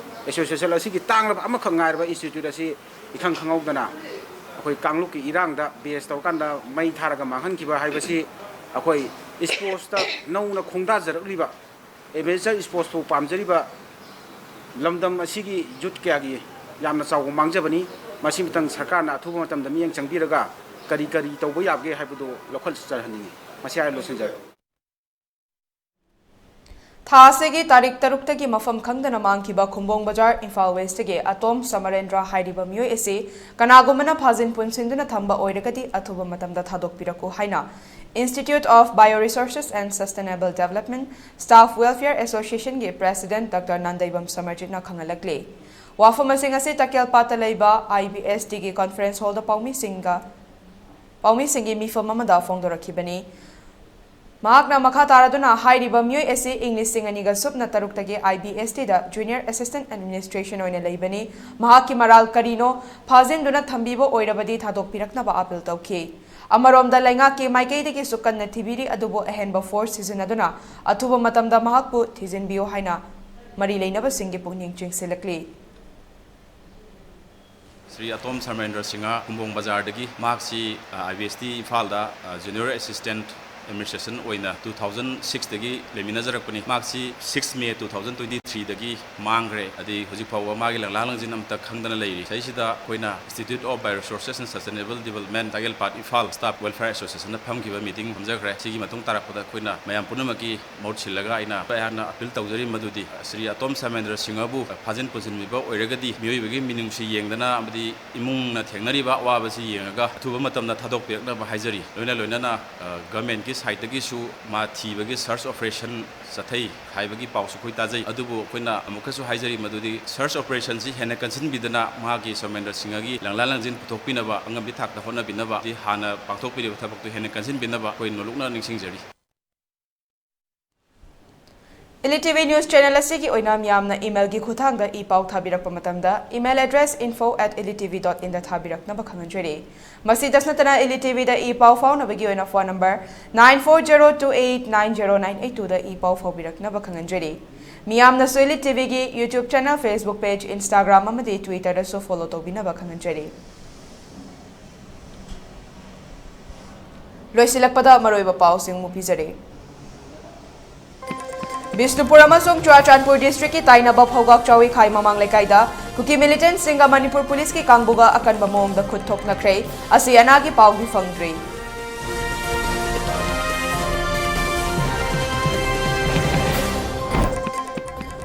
ꯑꯦꯁꯣꯁꯤꯌꯦꯁꯟ ꯑꯁꯤꯒꯤ ꯇꯥꯡꯂꯕ ꯑꯃꯈꯛ ꯉꯥꯏꯔꯕ ꯏꯟꯁꯇꯤꯇ꯭ꯌꯨꯠ ꯑꯁꯤ ꯏꯈꯪ ꯈꯪꯍꯧꯗꯅ ꯑꯩꯈꯣꯏ ꯀꯥꯡꯂꯨꯞꯀꯤ ꯏꯔꯥꯡꯗ ꯕꯦꯁ ꯇꯧꯔꯀꯥꯟꯗ ꯃꯩ ꯊꯥꯔꯒ ꯃꯥꯡꯍꯟꯈꯤꯕ ꯍꯥꯏꯕꯁꯤ ꯑꯩꯈꯣꯏ ꯏꯁꯄꯣꯔꯠꯁꯇ ꯅꯧꯅ ꯈꯣꯡꯗꯥꯖꯔꯛꯂꯤꯕ ꯑꯦꯗꯚꯦꯟꯆꯔ ꯏꯁꯄꯣꯔꯠꯁꯄꯨ ꯄꯥꯝꯖꯔꯤꯕ ꯂꯝꯗꯝ ꯑꯁꯤꯒꯤ ꯌꯨꯠ ꯀꯌꯥꯒꯤ ꯌꯥꯝꯅ ꯆꯥꯎꯕ ꯃꯥꯡꯖꯕꯅꯤ꯫ ꯃꯁꯤ ꯃꯇꯪ ꯁꯔꯀꯥꯔꯅ ꯑꯊꯨꯕ ꯃꯇꯝꯗ ꯃꯤꯠꯌꯦꯡ ꯆꯪꯕꯤꯔꯒ ꯀꯔꯤ ꯀꯔꯤ ꯇꯧꯕ ꯌꯥꯕꯒꯦ ꯍꯥꯏꯕꯗꯨ ꯂꯧꯈꯠꯆꯍꯟꯅꯤꯡꯏ꯫ ꯃꯁꯤ ꯍꯥꯏꯔ ꯂꯣꯏꯁꯤꯟꯖꯔꯦ꯫ ꯊꯥ ꯑꯁꯤꯒꯤ ꯇꯥꯔꯤꯛ ꯇꯔꯨꯛꯇꯒꯤ ꯃꯐꯝ ꯈꯪꯗꯅ ꯃꯥꯡꯈꯤꯕ ꯈꯨꯝꯕꯣꯡ ꯕꯖꯥꯔ, ꯏꯝꯐꯥꯜ ꯋꯦꯁꯇꯒꯤ ꯑꯇꯣꯝ ꯁꯃꯔꯦꯟꯗ꯭ꯔ ꯍꯥꯏꯔꯤꯕ ꯃꯤꯑꯣꯏ ꯑꯁꯤ ꯀꯅꯥꯒꯨꯝꯕꯅ ꯐꯥꯖꯤꯟ ꯄꯨꯟꯁꯤꯟꯗꯨꯅ ꯊꯝꯕ ꯑꯣꯏꯔꯒꯗꯤ ꯑꯊꯨꯕ ꯃꯇꯝꯗ ꯊꯥꯗꯣꯛꯄꯤꯔꯛꯎ ꯍꯥꯏꯅ Institute of Bioresources and Sustainable Development Staff Welfare Associationꯒꯤ President Doctor Nandeibam ꯁꯃꯔꯖꯤꯠꯅ ꯈꯪꯍꯜꯂꯛꯂꯤ꯫ ꯋꯥꯐꯝꯁꯤꯡ ꯑꯁꯤ ꯇꯀꯦꯜꯄꯥꯠꯇ ꯂꯩꯕ IBSTꯒꯤ conference hallꯗ ꯄꯥꯎꯃꯤꯁꯤꯡꯒ, ꯄꯥꯎꯃꯤꯁꯤꯡꯒꯤ ꯃꯤꯐꯝ ꯑꯃꯗ ꯐꯣꯡꯗꯣꯔꯛꯈꯤꯕꯅꯤ꯫ ꯃꯍꯥꯛꯅ ꯃꯈꯥ ꯇꯥꯔꯗꯨꯅ ꯍꯥꯏꯔꯤꯕ ꯃꯤꯑꯣꯏ ꯑꯁꯤ ꯏꯪ ꯂꯤꯁꯤꯡ ꯑꯅꯤꯒ ꯁꯨꯞꯅ ꯇꯔꯨꯛꯇꯒꯤ IBSTꯗ Junior Assistant Administration ꯑꯣꯏꯅ ꯂꯩꯕꯅꯤ꯫ ꯃꯍꯥꯛꯀꯤ ꯃꯔꯥꯜ ꯀꯔꯤꯅꯣ ꯐꯥꯖꯤꯟꯗꯨꯅ ꯊꯝꯕꯤꯕ ꯑꯣꯏꯔꯕꯗꯤ ꯊꯥꯗꯣꯛꯄꯤꯔꯛꯅꯕ ꯑꯥꯄꯤꯜ ꯇꯧꯈꯤ꯫ ꯑꯃꯔꯣꯝꯗ ꯂꯩꯉꯥꯛꯀꯤ ꯃꯥꯏꯀꯩꯗꯒꯤꯁꯨ ꯀꯟꯅ ꯊꯤꯕꯤꯔꯤ, ꯑꯗꯨꯕꯨ ꯑꯍꯦꯟꯕ force ꯁꯤꯖꯤꯟꯅꯗꯨꯅ ꯑꯊꯨꯕ ꯃꯇꯝꯗ ꯃꯍꯥꯛꯄꯨ ꯊꯤꯖꯤꯟꯕꯤꯌꯨ ꯍꯥꯏꯅ ꯃꯔꯤ ꯂꯩꯅꯕꯁꯤꯡꯒꯤ ꯄꯨꯛꯅꯤꯡ ꯆꯤꯡꯁꯤꯜꯂꯛꯂꯤ꯫ ꯁ꯭ꯔꯤ ꯑꯇꯣꯝ ꯁꯔꯃꯦꯟꯗ꯭ꯔ ꯁꯤꯡꯍ, ꯈꯨꯝꯕꯣꯡ ꯕꯖꯥꯔꯗꯒꯤ꯫ ꯃꯍꯥꯛꯁꯤ, ꯑ, IBST ꯏꯝꯐꯥꯜꯗ, ꯑ, Junior Assistant Administration ꯑꯣꯏꯅ two thousand sixꯇꯒꯤ ꯂꯩꯃꯤꯟꯅꯖꯔꯛꯄꯅꯤ꯫ ꯃꯍꯥꯛꯁꯤ six May two thousand twenty threeꯗꯒꯤ ꯃꯥꯡꯈ꯭ꯔꯦ꯫ ꯑꯗꯩ ꯍꯧꯖꯤꯛ ꯐꯥꯎꯕ ꯃꯥꯒꯤ ꯂꯪꯂꯥ ꯂꯪꯖꯤꯟ ꯑꯝꯇ ꯈꯪꯗꯅ ꯂꯩꯔꯤ꯫ ꯁꯤꯗꯩꯁꯤꯗ ꯑꯩꯈꯣꯏꯅ Institute of Bioresources and Sustainable Development, ꯇꯥꯒꯦꯜꯄꯥꯠ, Imphal Staff Welfare Associationꯗ ꯐꯝꯈꯤꯕ meeting ꯐꯝꯖꯈ꯭ꯔꯦ꯫ ꯁꯤꯒꯤ ꯃꯇꯨꯡ ꯇꯥꯔꯛꯄꯗ ꯑꯩꯈꯣꯏꯅ ꯃꯌꯥꯝ ꯄꯨꯝꯅꯃꯛꯀꯤ ꯃꯍꯨꯠ ꯁꯤꯜꯂꯒ ꯑꯩꯅ, ꯑꯩꯍꯥꯛꯅ ꯑꯥꯄꯤꯜ ꯇꯧꯖꯔꯤ ꯃꯗꯨꯗꯤ ꯁ꯭ꯔꯤ ꯑꯇꯣꯝ ꯁꯔꯃꯦꯟꯗ꯭ꯔ ꯁꯤꯡꯍꯕꯨ ꯐꯥꯖꯤꯟ ꯄꯨꯟꯁꯤꯟꯕꯤꯕ ꯑꯣꯏꯔꯒꯗꯤ ꯃꯤꯑꯣꯏꯕꯒꯤ ꯃꯤꯅꯨꯡꯁꯤ ꯌꯦꯡꯗꯅ ꯑꯃꯗꯤ ꯏꯃꯨꯡꯅ ꯊꯦꯡꯅꯔꯤꯕ ꯑꯋꯥꯕꯁꯤ ꯌꯦꯡꯉꯒ ꯑꯊꯨꯕ ꯃꯇꯝꯗ ꯊꯥꯗꯣꯛꯄꯤꯔꯛꯅꯕ ꯍꯥꯏꯖꯔꯤ꯫ ꯂꯣꯏꯅ ꯂꯣꯏꯅꯅ, ꯑ, governmentꯀꯤ ꯁꯥꯏꯠꯇꯒꯤꯁꯨ ꯃꯥ ꯊꯤꯕꯒꯤ search operation ꯆꯠꯊꯩ ꯍꯥꯏꯕꯒꯤ ꯄꯥꯎꯁꯨ ꯑꯩꯈꯣꯏ ꯇꯥꯖꯩ꯫ ꯑꯗꯨꯕꯨ ꯑꯩꯈꯣꯏꯅ ꯑꯃꯨꯛꯀꯁꯨ ꯍꯥꯏꯖꯔꯤ ꯃꯗꯨꯗꯤ search operationꯁꯤ ꯍꯦꯟꯅ ꯀꯟꯁꯤꯟꯕꯤꯗꯅ ꯃꯍꯥꯛꯀꯤ ꯁꯣꯃꯦꯟꯗ꯭ꯔ ꯁꯤꯡꯍꯒꯤ ꯂꯪꯂꯥ ꯂꯪꯖꯤꯟ ꯄꯨꯊꯣꯛꯄꯤꯅꯕ ꯑꯉꯝꯕꯤ ꯊꯥꯛꯇ ꯍꯣꯠꯅꯕꯤꯅꯕ ꯍꯥꯟꯅ ꯄꯥꯡꯊꯣꯛꯄꯤꯔꯤꯕ ꯊꯕꯛꯇꯨ ꯍꯦꯟꯅ ꯀꯟꯁꯤꯟꯕꯤꯅꯕ ꯑꯩꯈꯣꯏ ꯅꯣꯂꯨꯛꯅ ꯅꯤꯡꯁꯤꯡꯖꯔꯤ꯫ Elite TV News Channel ꯑꯁꯤꯒꯤ ꯑꯣꯏꯅ ꯃꯤꯌꯥꯝꯅ emailꯒꯤ ꯈꯨꯠꯊꯥꯡꯗ ꯏ ꯄꯥꯎ ꯊꯥꯕꯤꯔꯛꯄ ꯃꯇꯝꯗ email address info at elite TV dot inꯗ ꯊꯥꯕꯤꯔꯛꯅꯕ ꯈꯪꯍꯟꯖꯔꯤ꯫ ꯃꯁꯤꯗꯁꯨ ꯅꯠꯇꯅ Elite TVꯗ ꯏ ꯄꯥꯎ ꯐꯥꯎꯅꯕꯒꯤ ꯑꯣꯏꯅ phone number nine four zero two eight nine zero nine eight twoꯗ E ꯄꯥꯎ ꯐꯥꯎꯕꯤꯔꯛꯅꯕ ꯈꯪꯍꯟꯖꯔꯤ꯫ ꯃꯤꯌꯥꯝꯅꯁꯨ Elite TVꯒꯤ YouTube channel, Facebook page, Instagram ꯑꯃꯗꯤ Twitterꯗꯁꯨ follow ꯇꯧꯕꯤꯅꯕ ꯈꯪꯍꯟꯖꯔꯤ꯫ ꯂꯣꯏꯁꯤꯜꯂꯛꯄꯗ ꯃꯔꯨꯑꯣꯏꯕ ꯄꯥꯎꯁꯤꯡ ꯑꯃꯨꯛ ꯄꯤꯖꯔꯤ꯫ ꯕꯤꯁꯅꯨꯄꯨꯔ ꯑꯃꯁꯨꯡ ꯆꯨꯔꯥꯆꯥꯟꯄꯨꯔ districtꯀꯤ ꯇꯥꯏꯅꯕ ꯐꯧꯒꯥꯛ ꯆꯥꯎꯏꯈꯥꯏ ꯃꯃꯥꯡ ꯂꯩꯀꯥꯏꯗ ꯀꯨꯀꯤ militantꯁꯤꯡꯒ ꯃꯅꯤꯄꯨꯔ ꯄꯨꯂꯤꯁꯀꯤ ꯀꯥꯡꯕꯨꯒ ꯑꯀꯟꯕ ꯃꯑꯣꯡꯗ ꯈꯨꯠ ꯊꯣꯛꯅꯈ꯭ꯔꯦ꯫ ꯑꯁꯤ ꯑꯅꯥꯒꯤ ꯄꯥꯎꯗꯤ ꯐꯪꯗ꯭ꯔꯤ꯫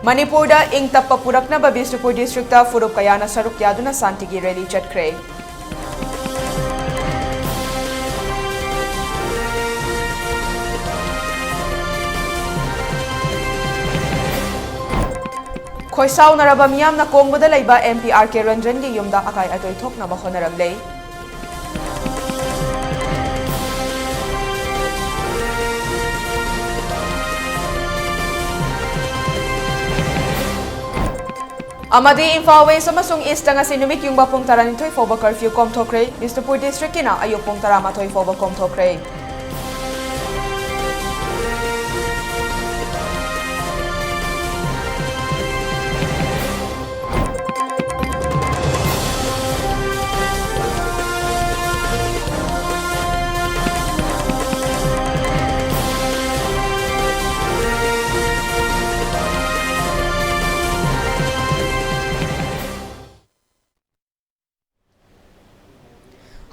ꯃꯅꯤꯄꯨꯔꯗ ꯏꯪ ꯇꯞꯄ ꯄꯨꯔꯛꯅꯕ ꯕꯤꯁꯅꯨꯄꯨꯔ districtꯇ ꯐꯨꯔꯨꯞ ꯀꯌꯥꯅ ꯁꯔꯨꯛ ꯌꯥꯗꯨꯅ ꯁꯥꯟꯇꯤꯒꯤ rally ꯆꯠꯈ꯭ꯔꯦ꯫ ꯈꯣꯏꯁꯥꯎꯅꯔꯕ ꯃꯤꯌꯥꯝꯅ ꯀꯣꯡꯕꯗ ꯂꯩꯕ MP R K ꯔꯟꯖꯟꯒꯤ ꯌꯨꯝꯗ ꯑꯀꯥꯏ ꯑꯇꯣꯏ ꯊꯣꯛꯅꯕ ꯍꯣꯠꯅꯔꯝꯂꯦ꯫ ꯑꯃꯗꯤ ꯏꯝꯐꯥꯜ West ꯑꯃꯁꯨꯡ Eastꯇ ꯉꯁꯤ ꯅꯨꯃꯤꯠ ꯌꯨꯡꯕ ꯄꯨꯡ ꯇꯔꯥꯅꯤꯊꯣꯏ ꯐꯥꯎꯕ curfew ꯀꯣꯝꯊꯣꯛꯈ꯭ꯔꯦ꯫ ꯕꯤꯁꯅꯨꯄꯨꯔ districtꯀꯤꯅ ꯑꯌꯨꯛ ꯄꯨꯡ ꯇꯔꯥꯃꯥꯊꯣꯏ ꯐꯥꯎꯕ ꯀꯣꯝꯊꯣꯛꯈ꯭ꯔꯦ꯫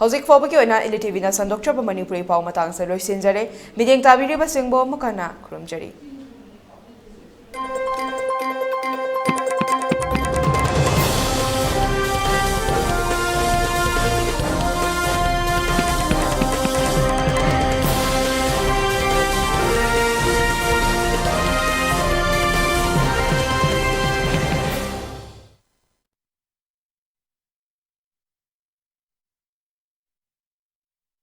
ꯍꯧꯖꯤꯛ ꯐꯥꯎꯕꯒꯤ ꯑꯣꯏꯅ Elite TVꯅ ꯁꯟꯗꯣꯛꯆꯕ ꯃꯅꯤꯄꯨꯔꯤ ꯄꯥꯎ ꯃꯇꯥꯡꯁꯦ ꯂꯣꯏꯁꯤꯟꯖꯔꯦ꯫ ꯃꯤꯠꯌꯦꯡ ꯇꯥꯕꯤꯔꯤꯕꯁꯤꯡꯕꯨ ꯑꯃꯨꯛ ꯍꯟꯅ ꯈꯨꯔꯨꯝꯖꯔꯤ꯫